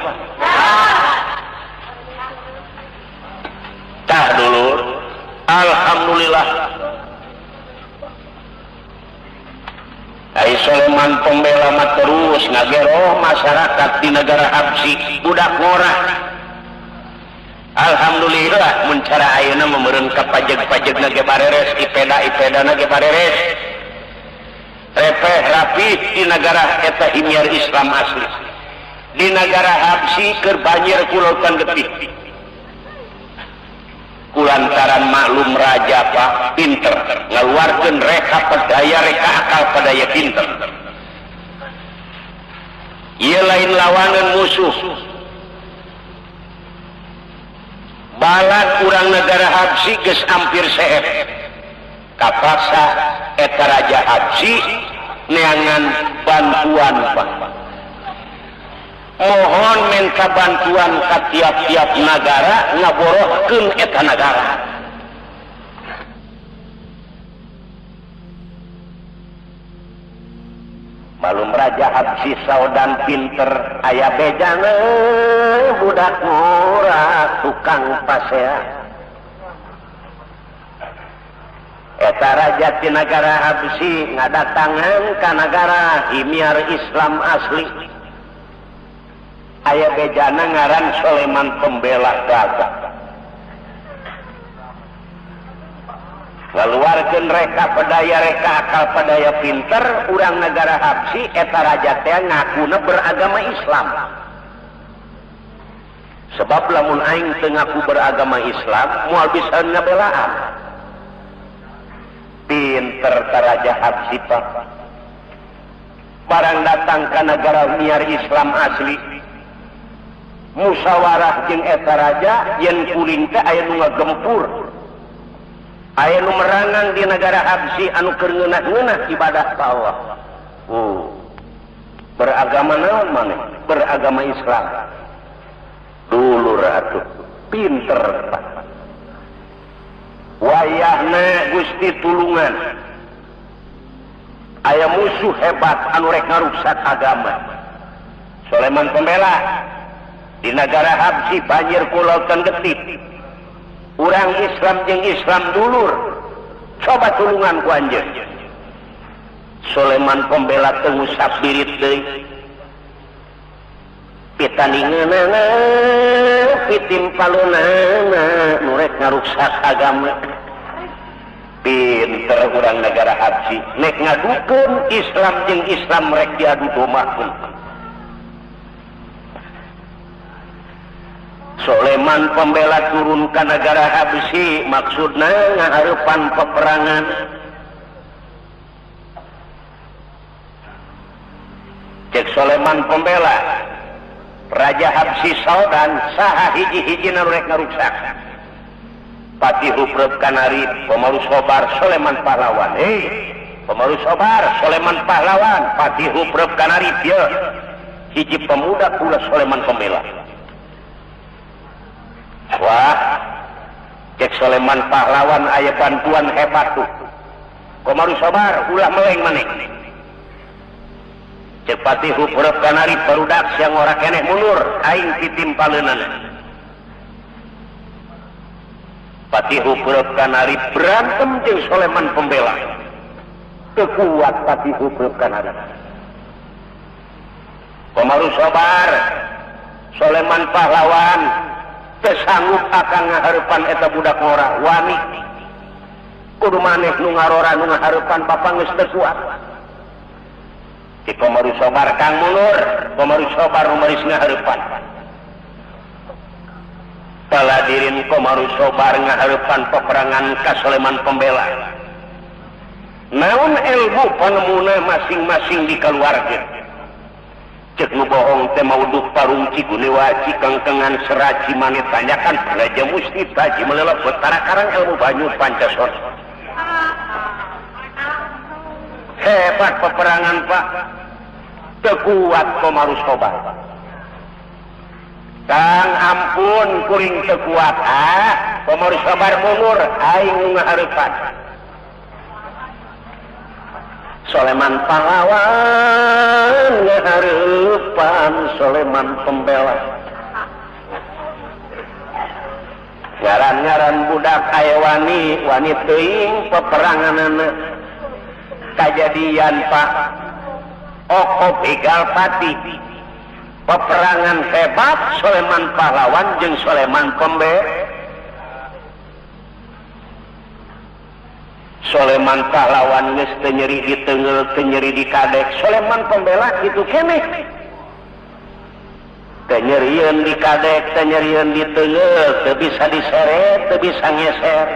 Tah dulur, alhamdulillah. Ai Soleman pembela mah terus ngagero masyarakat di negara Habsyi budak ngora. Alhamdulillah mun cara ayeuna meureun ka pajeg-pajegna ge bareres, ipeda-ipedana ge bareres. Repeh rapi di negara eta himiar Islam asli. Di negara Habsyi keur banjir ku lautan getih. Kulantaran maklum raja Pak pinter ngaluarkeun reka pedaya reka akal pedaya pinter. Ieu lain lawanan musuh. Balad urang negara Habsyi geus hampir seep. Kapaksa eta raja Habsyi neangan bantuan Pak. Mohon minta bantuan ka tiap-tiap nagara ngaborohkeun eta nagara. Malum raja Habsyi saudan pinter aya bejana budak murah tukang pasea. Eta raja ti nagara Habsyi ngadatangan ka nagara himiar Islam asli. Aya bejana ngaran Soleman pembela Gaza. Ngaluarkeun reka pedaya reka akal pedaya pinter urang negara Habsyi eta raja teh ngakuna beragama Islam. Sebab lamun aing teu ngaku beragama Islam moal bisa ngabelaan. Pinter ta raja Habsyi Pak. Barang datang ka negara miar Islam asli, musyawarah jeung eta raja yen kuring teh aya nu ngagempur, aya nu merangang di negara Habsyi anu keur ngeunah-ngeunah ibadah ka Allah. Beragama naon maneh? Beragama Islam. Dulur atuh pinter Pak. Wayahna Gusti tulungan aya musuh hebat anu rek ngaruksak agama. Soleman pembela di negara Habsyi banjir ku lautan getih. Urang Islam jeung Islam dulur, coba tulungan ku anjeun. Soleman pembela teu ngusap birit deui. Pitaningeunana pitimpaleunana nu rek ngaruksak agama. Pinter urang negara Habsyi nek ngadukeun Islam jeung Islam rek diadu dombakeun. Soleman pembela turun ka negara Habsyi maksudna ngahareupan peperangan. Cek Soleman pembela Raja Habsyi Saudan saha hiji-hijina nu rek ngaruksak. Patih Huprep Kanari pemalu sobar Soleman pahlawan. Hei, pemalu sobar Soleman pahlawan, Patih Huprep Kanari dia hiji pemuda pula Soleman pembela. Wah, cek Soleman pahlawan aya bantuan hebat tuh. Komaru sobar ulah meleng maneh. Cek Patih Huprep Kanari barudak siang ora keneh mundur aing titimpaleunana. Patih Hubrep Kanari berantem jeung Soleman Pembela. Kekuat Patih Hubrep Kanari. Komaru Sobar, Soleman pahlawan teu sanggup akan ngahareupan eta budak ngora wani. Kudu maneh nu ngarora nu ngahareupan bapa geus teu kuat. Ki Komaru Sobar kang mundur, Komaru Sobar nu maris ngahareupan. Paladirin Komaru Sobar ngahareupan peperangan ka Soleman Pembela. Naon ilmu panemuna masing-masing dikaluarkeun. Cek nu bohong teh mauduk parung Cigunewa Cikangkengan Seraci mane tanyakan Raja Musti Taji melelep betara karang ilmu banyu Pancasona. Hebat peperangan Pak. Teu kuat Komaru Sobar. Kang ampun kuring teu kuat ah. Komaru Sobar mundur aing ngahareupan. Soleman pahlawan ngahareupan Soleman Pembela. Ngaran-ngaran budak aya wani, wani teuing peperanganana. Kajadian Pak Oko Begal Pati. Peperangan hebat Soleman pahlawan jeung Soleman Pembela. Soleman pahlawan geus teu nyeri di teunggeul, teu nyeri di kadek. Soleman Pembela kitu keneh. Teu nyerieun di kadek, teu nyerieun di teunggeul, teu bisa diseret, teu bisa ngeser.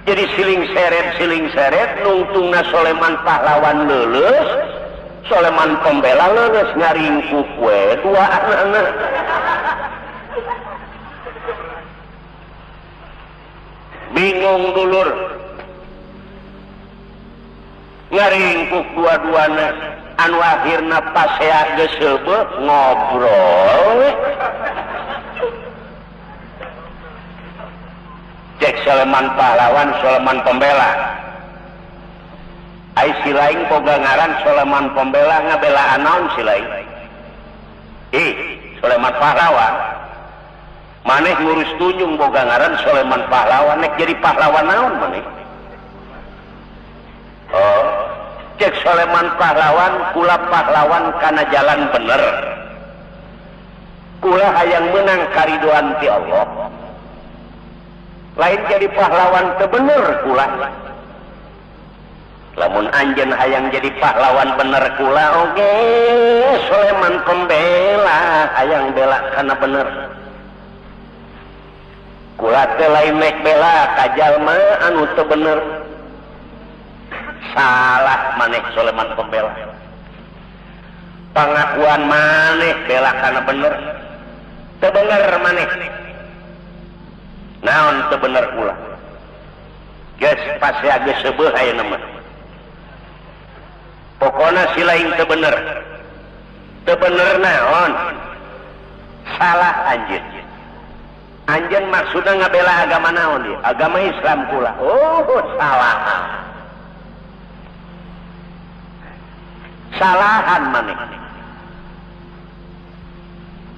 Jadi siling seret nungtungna Soleman pahlawan leuleus, Soleman Pembela leuleus ngaringkuk we dua anak-anak. Bingung dulur ngaringkuk dua-duana anu akhirna pasea geus seubeuh ngobrol. Cek Soleman pahlawan Soleman Pembela. Ai si lain boga ngaran Soleman Pembela ngabelaan naon si lain? Ih, Soleman pahlawan. Maneh ngurus tunjung boga ngaran Soleman pahlawan nek jadi pahlawan naon maneh? Oh, cek Soleman pahlawan kula pahlawan kana jalan bener. Kula hayang menang karidoan ti Allah. Lain jadi pahlawan teu bener kula. Lamun anjeun hayang jadi pahlawan bener kula oge Soleman Pembela hayang bela kana bener. Kula teh lain nek bela ka jalma anu teu bener. Salah maneh Soleman Pembela. Pangakuan maneh bela kana bener. Teu bener maneh. Naon teu bener kula. Geus pasea geus seubeuh ayeuna mah. Pokona si lain teu bener. Teu bener naon? Salah anjeun. Anjeun maksudna ngabela agama naon ieu? Agama Islam kula. Oh, salah. Salahan maneh.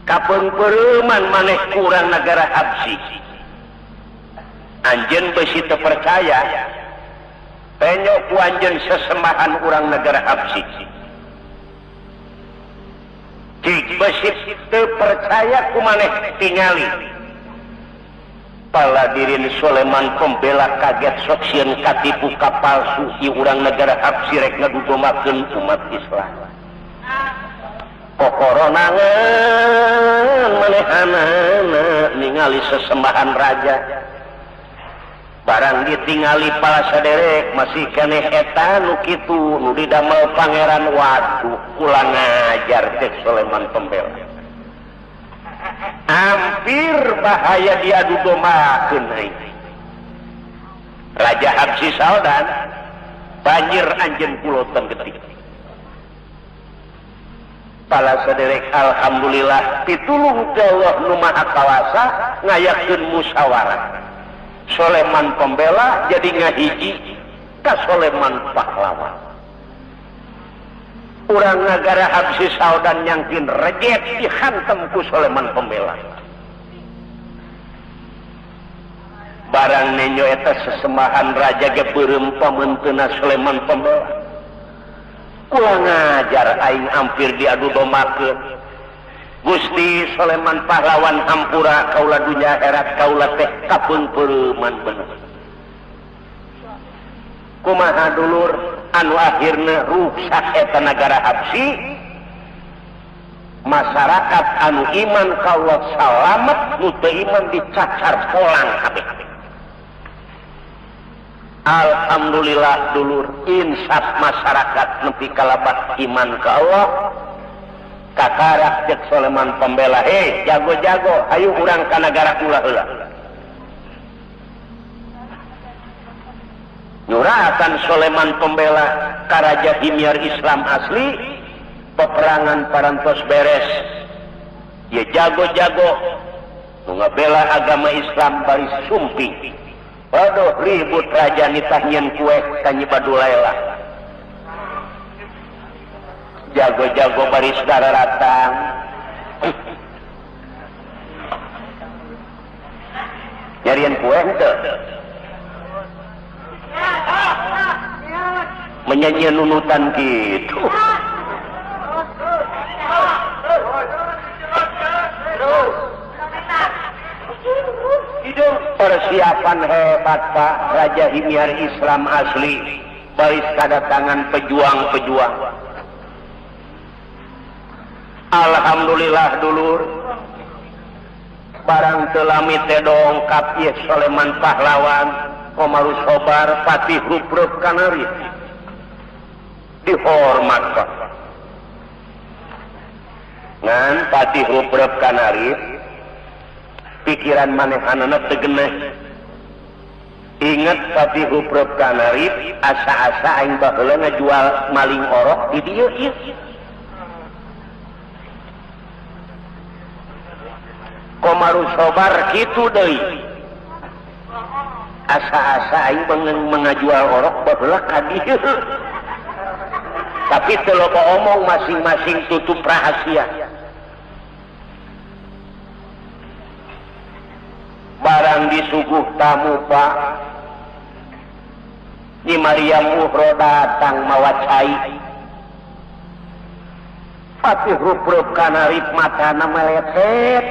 Kapeungpeureman maneh kurang negara Habsyi. Anjeun beusi teu percaya. Penyo ku anjeun sesembahan urang negara Habsyi. Cik beusi teu percaya ku maneh tingali. Paladirin Soleman Pembela kaget sok sieun katipu kapalsu ieu urang negara Habsyi rek ngadudomakeun umat Islam. Kokoronangan manehanana ningali sesembahan raja. Barang ditingali pala saderek masih keneh eta nu kitu nu didamel pangeran. Waduh kula ngajar teh Soleman Pembela. Hampir bahaya diadu dombakeun aing. Raja Habsyi Saldan banjir anjeun pulotan getik. Pala saderek alhamdulillah pitulung ti Allah nu Maha Kawasa ngayakeun musyawarah. Soleman Pembela jadi ngahiji ka Soleman pahlawan. Urang nagara Habsyi Saldan nyangkin rejet dihantem ku Soleman Pembela. Barang nenyo eta sesembahan raja ge beureum pameunteuna Sulaiman Pembela. Ulah ngajar aing hampir diadu dombakeun. Gusti Sulaiman pahlawan hampura kaula dunya akhirat kaula teh kapeungpeureman bener. Kumaha dulur anu akhirna ruksak eta nagara Habsi. Masyarakat anu iman ka Allah salamet, nu teu iman dicacar polang kabeh. Alhamdulillah dulur, insaf masyarakat nepi kalabat iman ka Allah. Kakarak cek Sulaiman Pembela, hei jago-jago, ayo urang ka nagara kula heula. Nyuratan Sulaiman Pembela ka Raja Himyar Islam asli, peperangan parantos beres. Ya jago-jago nu ngabela agama Islam baris sumping. Waduh ribut raja nitah nyen kue ka Nyi Badulaela. Jago-jago baris dararatang. Nyarian kue henteu. Menyanyi nunutan gitu. Persiapan hebat Pak Raja Himyar Islam asli baris kedatangan pejuang-pejuang. Alhamdulillah dulur, barang telami teh dongkap ieu Sulaiman pahlawan Komarus Sobar Patih Ruprep Kanari dihormat Pak. Ngan Patih Ruprep Kanari pikiran manehanana teu geneh. Ingat Patih Ruprep Kanari asa-asa aing baheula ngajual maling orok di dieu ieu. Komarus Sobar kitu deui. Asa-asa aing mengajual orok baheula ka dieu. Tapi teu loba omong, masing-masing tutup rahasia. Barang disuguh tamu Pak, Nyi Maryam Uhro datang mawa cai. Patih Ruprep Kanarip matana meleset.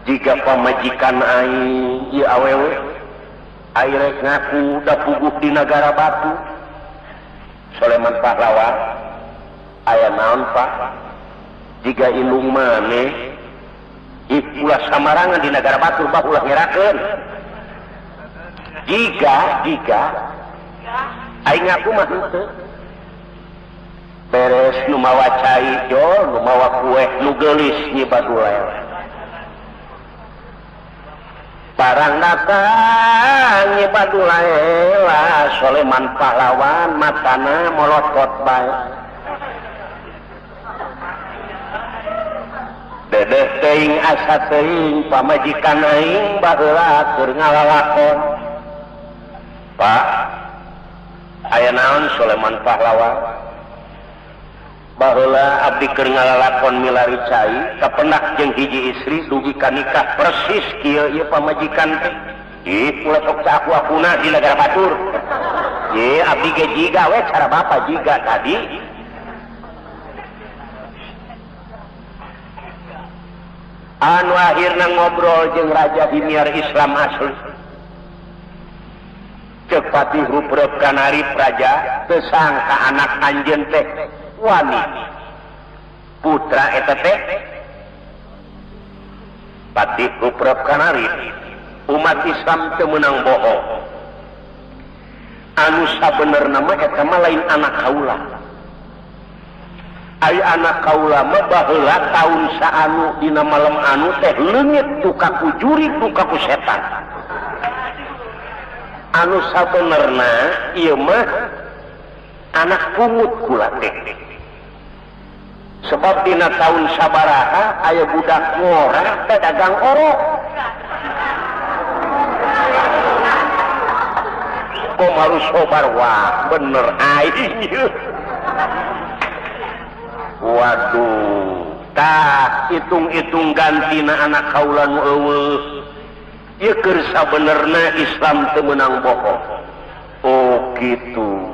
Jika pamajikan aing ieu awewe aing rek ngaku da puguh di nagara batu. Sulaiman pahlawan aya naon Pak? Jika indung maneh ih ulah samarangan di nagara batu bah ulah ngerakeun. Jika aing ngaku mah henteu. Beres nu mawa cai jol, nu mawa kue nu geulis Nyi Badulaela. Barang datang Nyi Badulaela Sulaiman pahlawan matana molotot bae. Dedeh teuing asa teuing pamajikan aing baheula keur ngalalakon. Pak, aya naon Sulaiman pahlawan? Baheula abdi keur ngalalakon milari cai kapendak jeung hiji istri dugi ka nikah persis kieu ieu pamajikan teh. Ih, ulah sok aku-akuna di nagara batur. Ye, abdi ge jiga we cara bapa jiga tadi. Anu akhirna ngobrol jeung Raja Himyar Islam asli. Ceuk Patih Ruprep Kanarip raja teu sangka anak anjeun teh wani putra eta teh Patih Ruprep Kanarip umat Islam teu meunang bohong. Anu sabenerna mah eta mah lain anak kaula. Ai anak kaula mah baheula taun saanu dina malam anu teh leungit duka ku jurig duka ku setan. Anu sabenerna ieu mah anak pungut kula teh. Sebab dina tahun sabaraha aya budak ngora teh dagang orok. Komarus Sobar wah bener aing. Waduh, Tah hitung-hitung gantina anak kaula nu eueuh. Ieu keur sabenerna Islam teu meunang bohong. Oh kitu.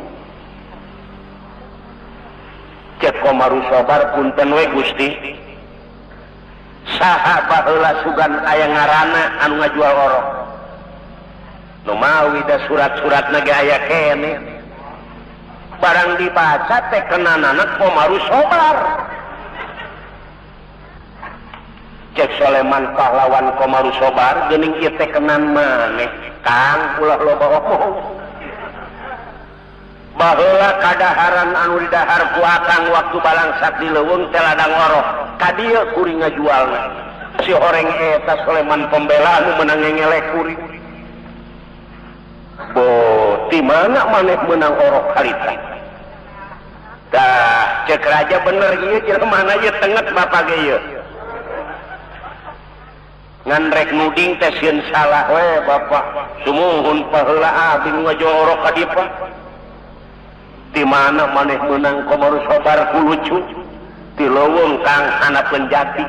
Cek Komaru Sobar punten we Gusti. Saha baheula sugan aya ngaranna anu ngajual orok. Nu mawi da surat-suratna ge aya keneh. Barang dibaca teh kenanana Komaru Sobar. Cek Soleman pahlawan Komaru Sobar geuning ieu teh kenan maneh Kang ulah loba omong. Baheula kadaharan anu didahar ku akang waktu balangsat di leuweung teh ladang orok ka dieu kuring ngajualna. Si horeng eta Soleman pembela anu meunang ngelek kuring. Bo di mana maneh meunang orok harita? Tah cek raja bener ieu jelema mana ieu tenget bapak ge ieu. Ngan rek nuding teh sieun salah we bapak. Sumuhun baheula abdi nu ngajual orok ka dieu. Di mana maneh meunang Komaru Sobar ku lucu di leuweung kang hanapeun jati.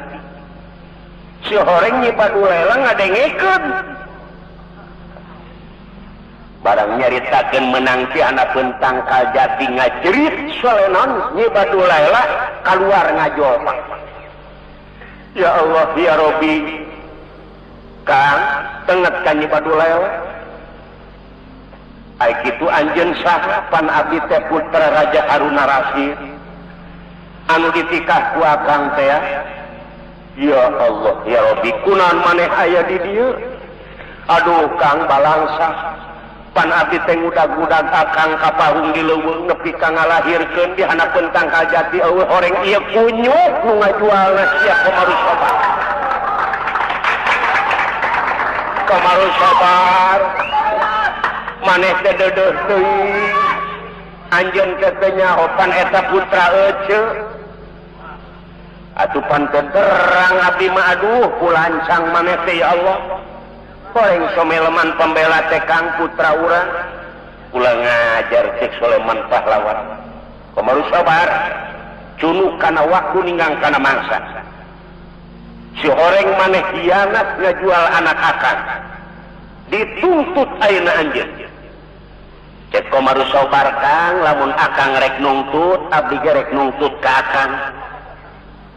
Si horeng Nyi Badulela ngadengekeun. Barang nyaritakeun meunang ti hanapeun tangkal jati ngajerit solenon Nyi Badulela kaluar ngajol. Ya Allah ya Robi. Kang tenget ka Nyi Badulela. Ai kitu anjeun saha pan abdi teh putra Raja Haruna Rasyid anu ditikah ku akang teh. Ya Allah ya Rabbi kunaon maneh aya di dieu. Aduh Kang balangsa pan abdi teh ngudag-ngudag akang ka pahung di leuweung nepi ka ngalahirkeun di hanapeun tangkal jati eueuh horeng ieu kunyuk nu ngajualna sia Komaru Sobar. Komaru Sobar maneh teh deudeuh teuing anjeun teh teu nyaho pan eta putra ece. Atuh pan teh terang abdi mah aduh kulancang maneh teh ya Allah. Horeng Soleman pembela teh Kang putra urang. Ulah ngajar cek Soleman pahlawan. Komaru Sobar cunuk kana waktu ninggang kana mangsa. Si horeng maneh hianat ngajual anak akang. Dituntut ayeuna anjeun. Cek Komaru Sobar Kang lamun akang rek nungtut abdi ge rek nungtut ka akang.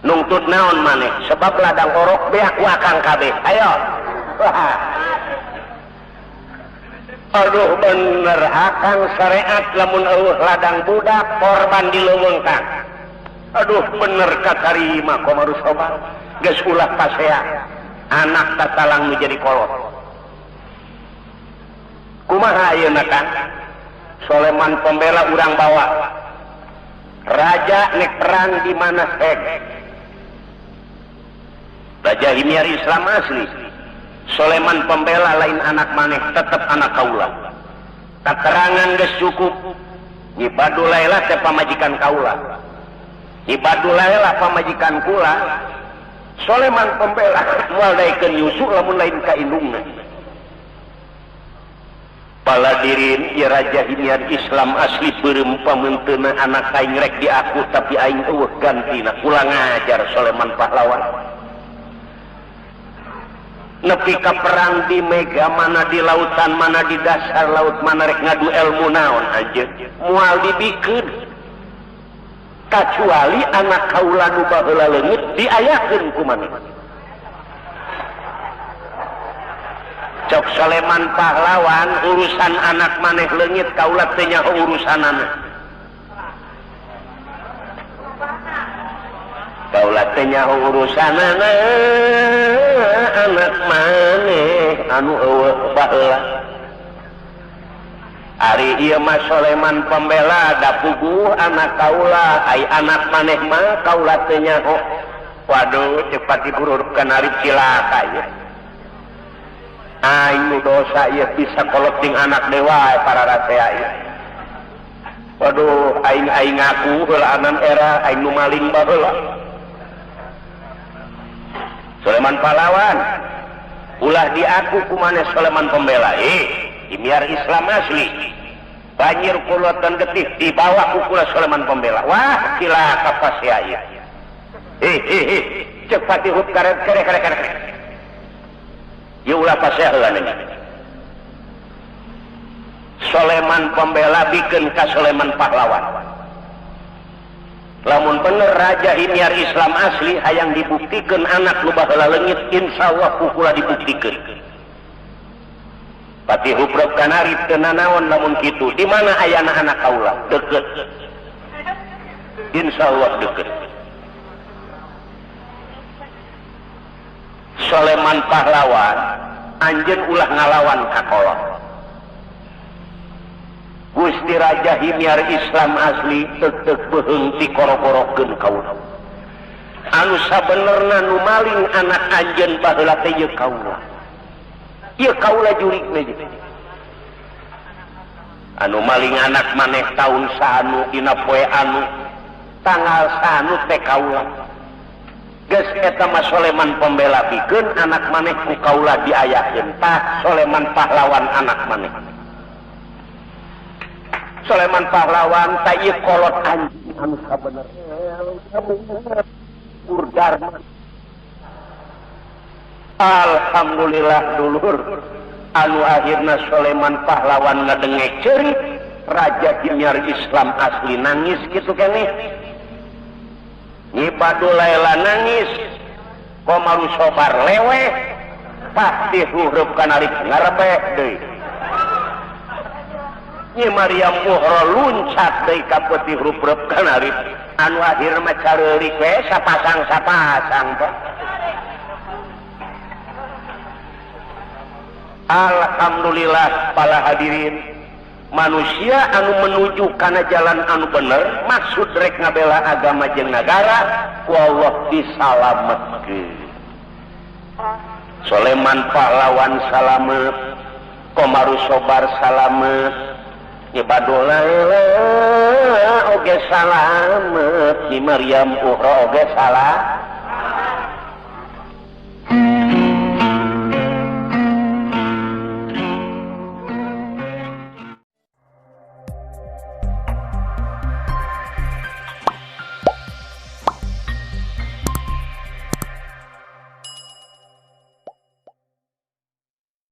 Nungtut naon maneh sebab ladang orok beak ku akang kabeh. Ayo. Aduh bener akang syariat lamun eueuh ladang budak korban di leuweung Kang. Aduh bener katarima Komaru Sobar. Geus ulah pasea anak tatalang nu jadi kolot. Kumaha ayeuna Kang? Soleman pembela urang bawa. Raja nek perang di mana hek. Raja Himyar Islam asli. Soleman pembela lain anak maneh tetep anak kaula. Katerangan geus cukup. Nyi Badulela teh pamajikan kaula. Nyi Badulela pamajikan kula. Soleman pembela moal daekeun nyusu lamun lain ka indungna. Paladirin ieu Raja Himyar Islam asli beureum pameunteuna anak aing rek diaku tapi aing eueuh gantina. Kula ngajar Soleman pahlawan. Nepi ka perang di mega mana di lautan mana di dasar laut mana rek ngadu ilmu naon anjeun moal dibikeun kacuali anak kaula nu baheula leungit diayakeun ku maneh. Cok Soleman pahlawan urusan anak maneh leungit kaula teu nyaho urusanana. Kaula teu nyaho urusanana anak maneh anu eueuh baheula. Ari ieu mah Soleman pembela da puguh anak kaula, ai anak maneh mah kaula teu nyaho. Waduh cepat dibururkeun arif cilaka ieu. Aing nu dosa ieu bisa kolot jeung anak dewa para rasea ieu. Waduh aing aing ngaku heulaanan era aing nu maling baheula. Soleman pahlawan ulah diaku ku maneh Soleman pembela. Himyar Islam asli. Banjir kulot dan getih dibawa ku kula Soleman pembela. Wah cilaka pasea ieu. Cek Patih Hurup kare kare kare kare. Ieu ulah paseheula ini. Soleman pembela bikeun ka Soleman pahlawan. Lamun bener Raja Himyar Islam asli hayang dibuktikeun anak nu baheula leungit, insyaallah kukula dibuktikeun. Patih Hurup Kanarip teu nanaon lamun kitu. Di mana ayana anak kaula? Deket. Insyaallah deket. Soleman pahlawan anjeun ulah ngalawan ka kolot. Gusti Raja Himyar Islam asli teuk-teuk beuheung tikoro-korokeun kaula. Anu sabenerna nu maling anak anjeun baheula teh ieu kaula. Ieu kaula jurigna ieu. Anu maling anak maneh taun saanu dina poe anu tanggal saanu teh kaula. Geus eta mah Soleman pembela bikeun anak maneh ku kaula diayakeun. Tah Soleman pahlawan anak maneh. Soleman pahlawan ta ieu kolot anjing anu sabenerna Purdarma. Alhamdulillah dulur anu akhirna Soleman pahlawan ngadengek ceurik Raja Himyar Islam asli nangis kitu keneh. Nyi Badulaila nangis, Komaru Sobar leweh, Patih Hurup Kanarip ngarebeh deui. Nyi Maryam Uhro luncat deui ka Patih Hurup Kanarip anu akhirna mah careurik we sapasang-sapasang Pak. Alhamdulillah para hadirin, manusia anu menuju kana jalan anu bener maksud rek ngabela agama jeung nagara ku Allah disalametkeun. Soleman pahlawan salamet, Komaru Sobar salamet, Nyi Badulaila oge salamet, Nyi Maryam Uhro oge salamet.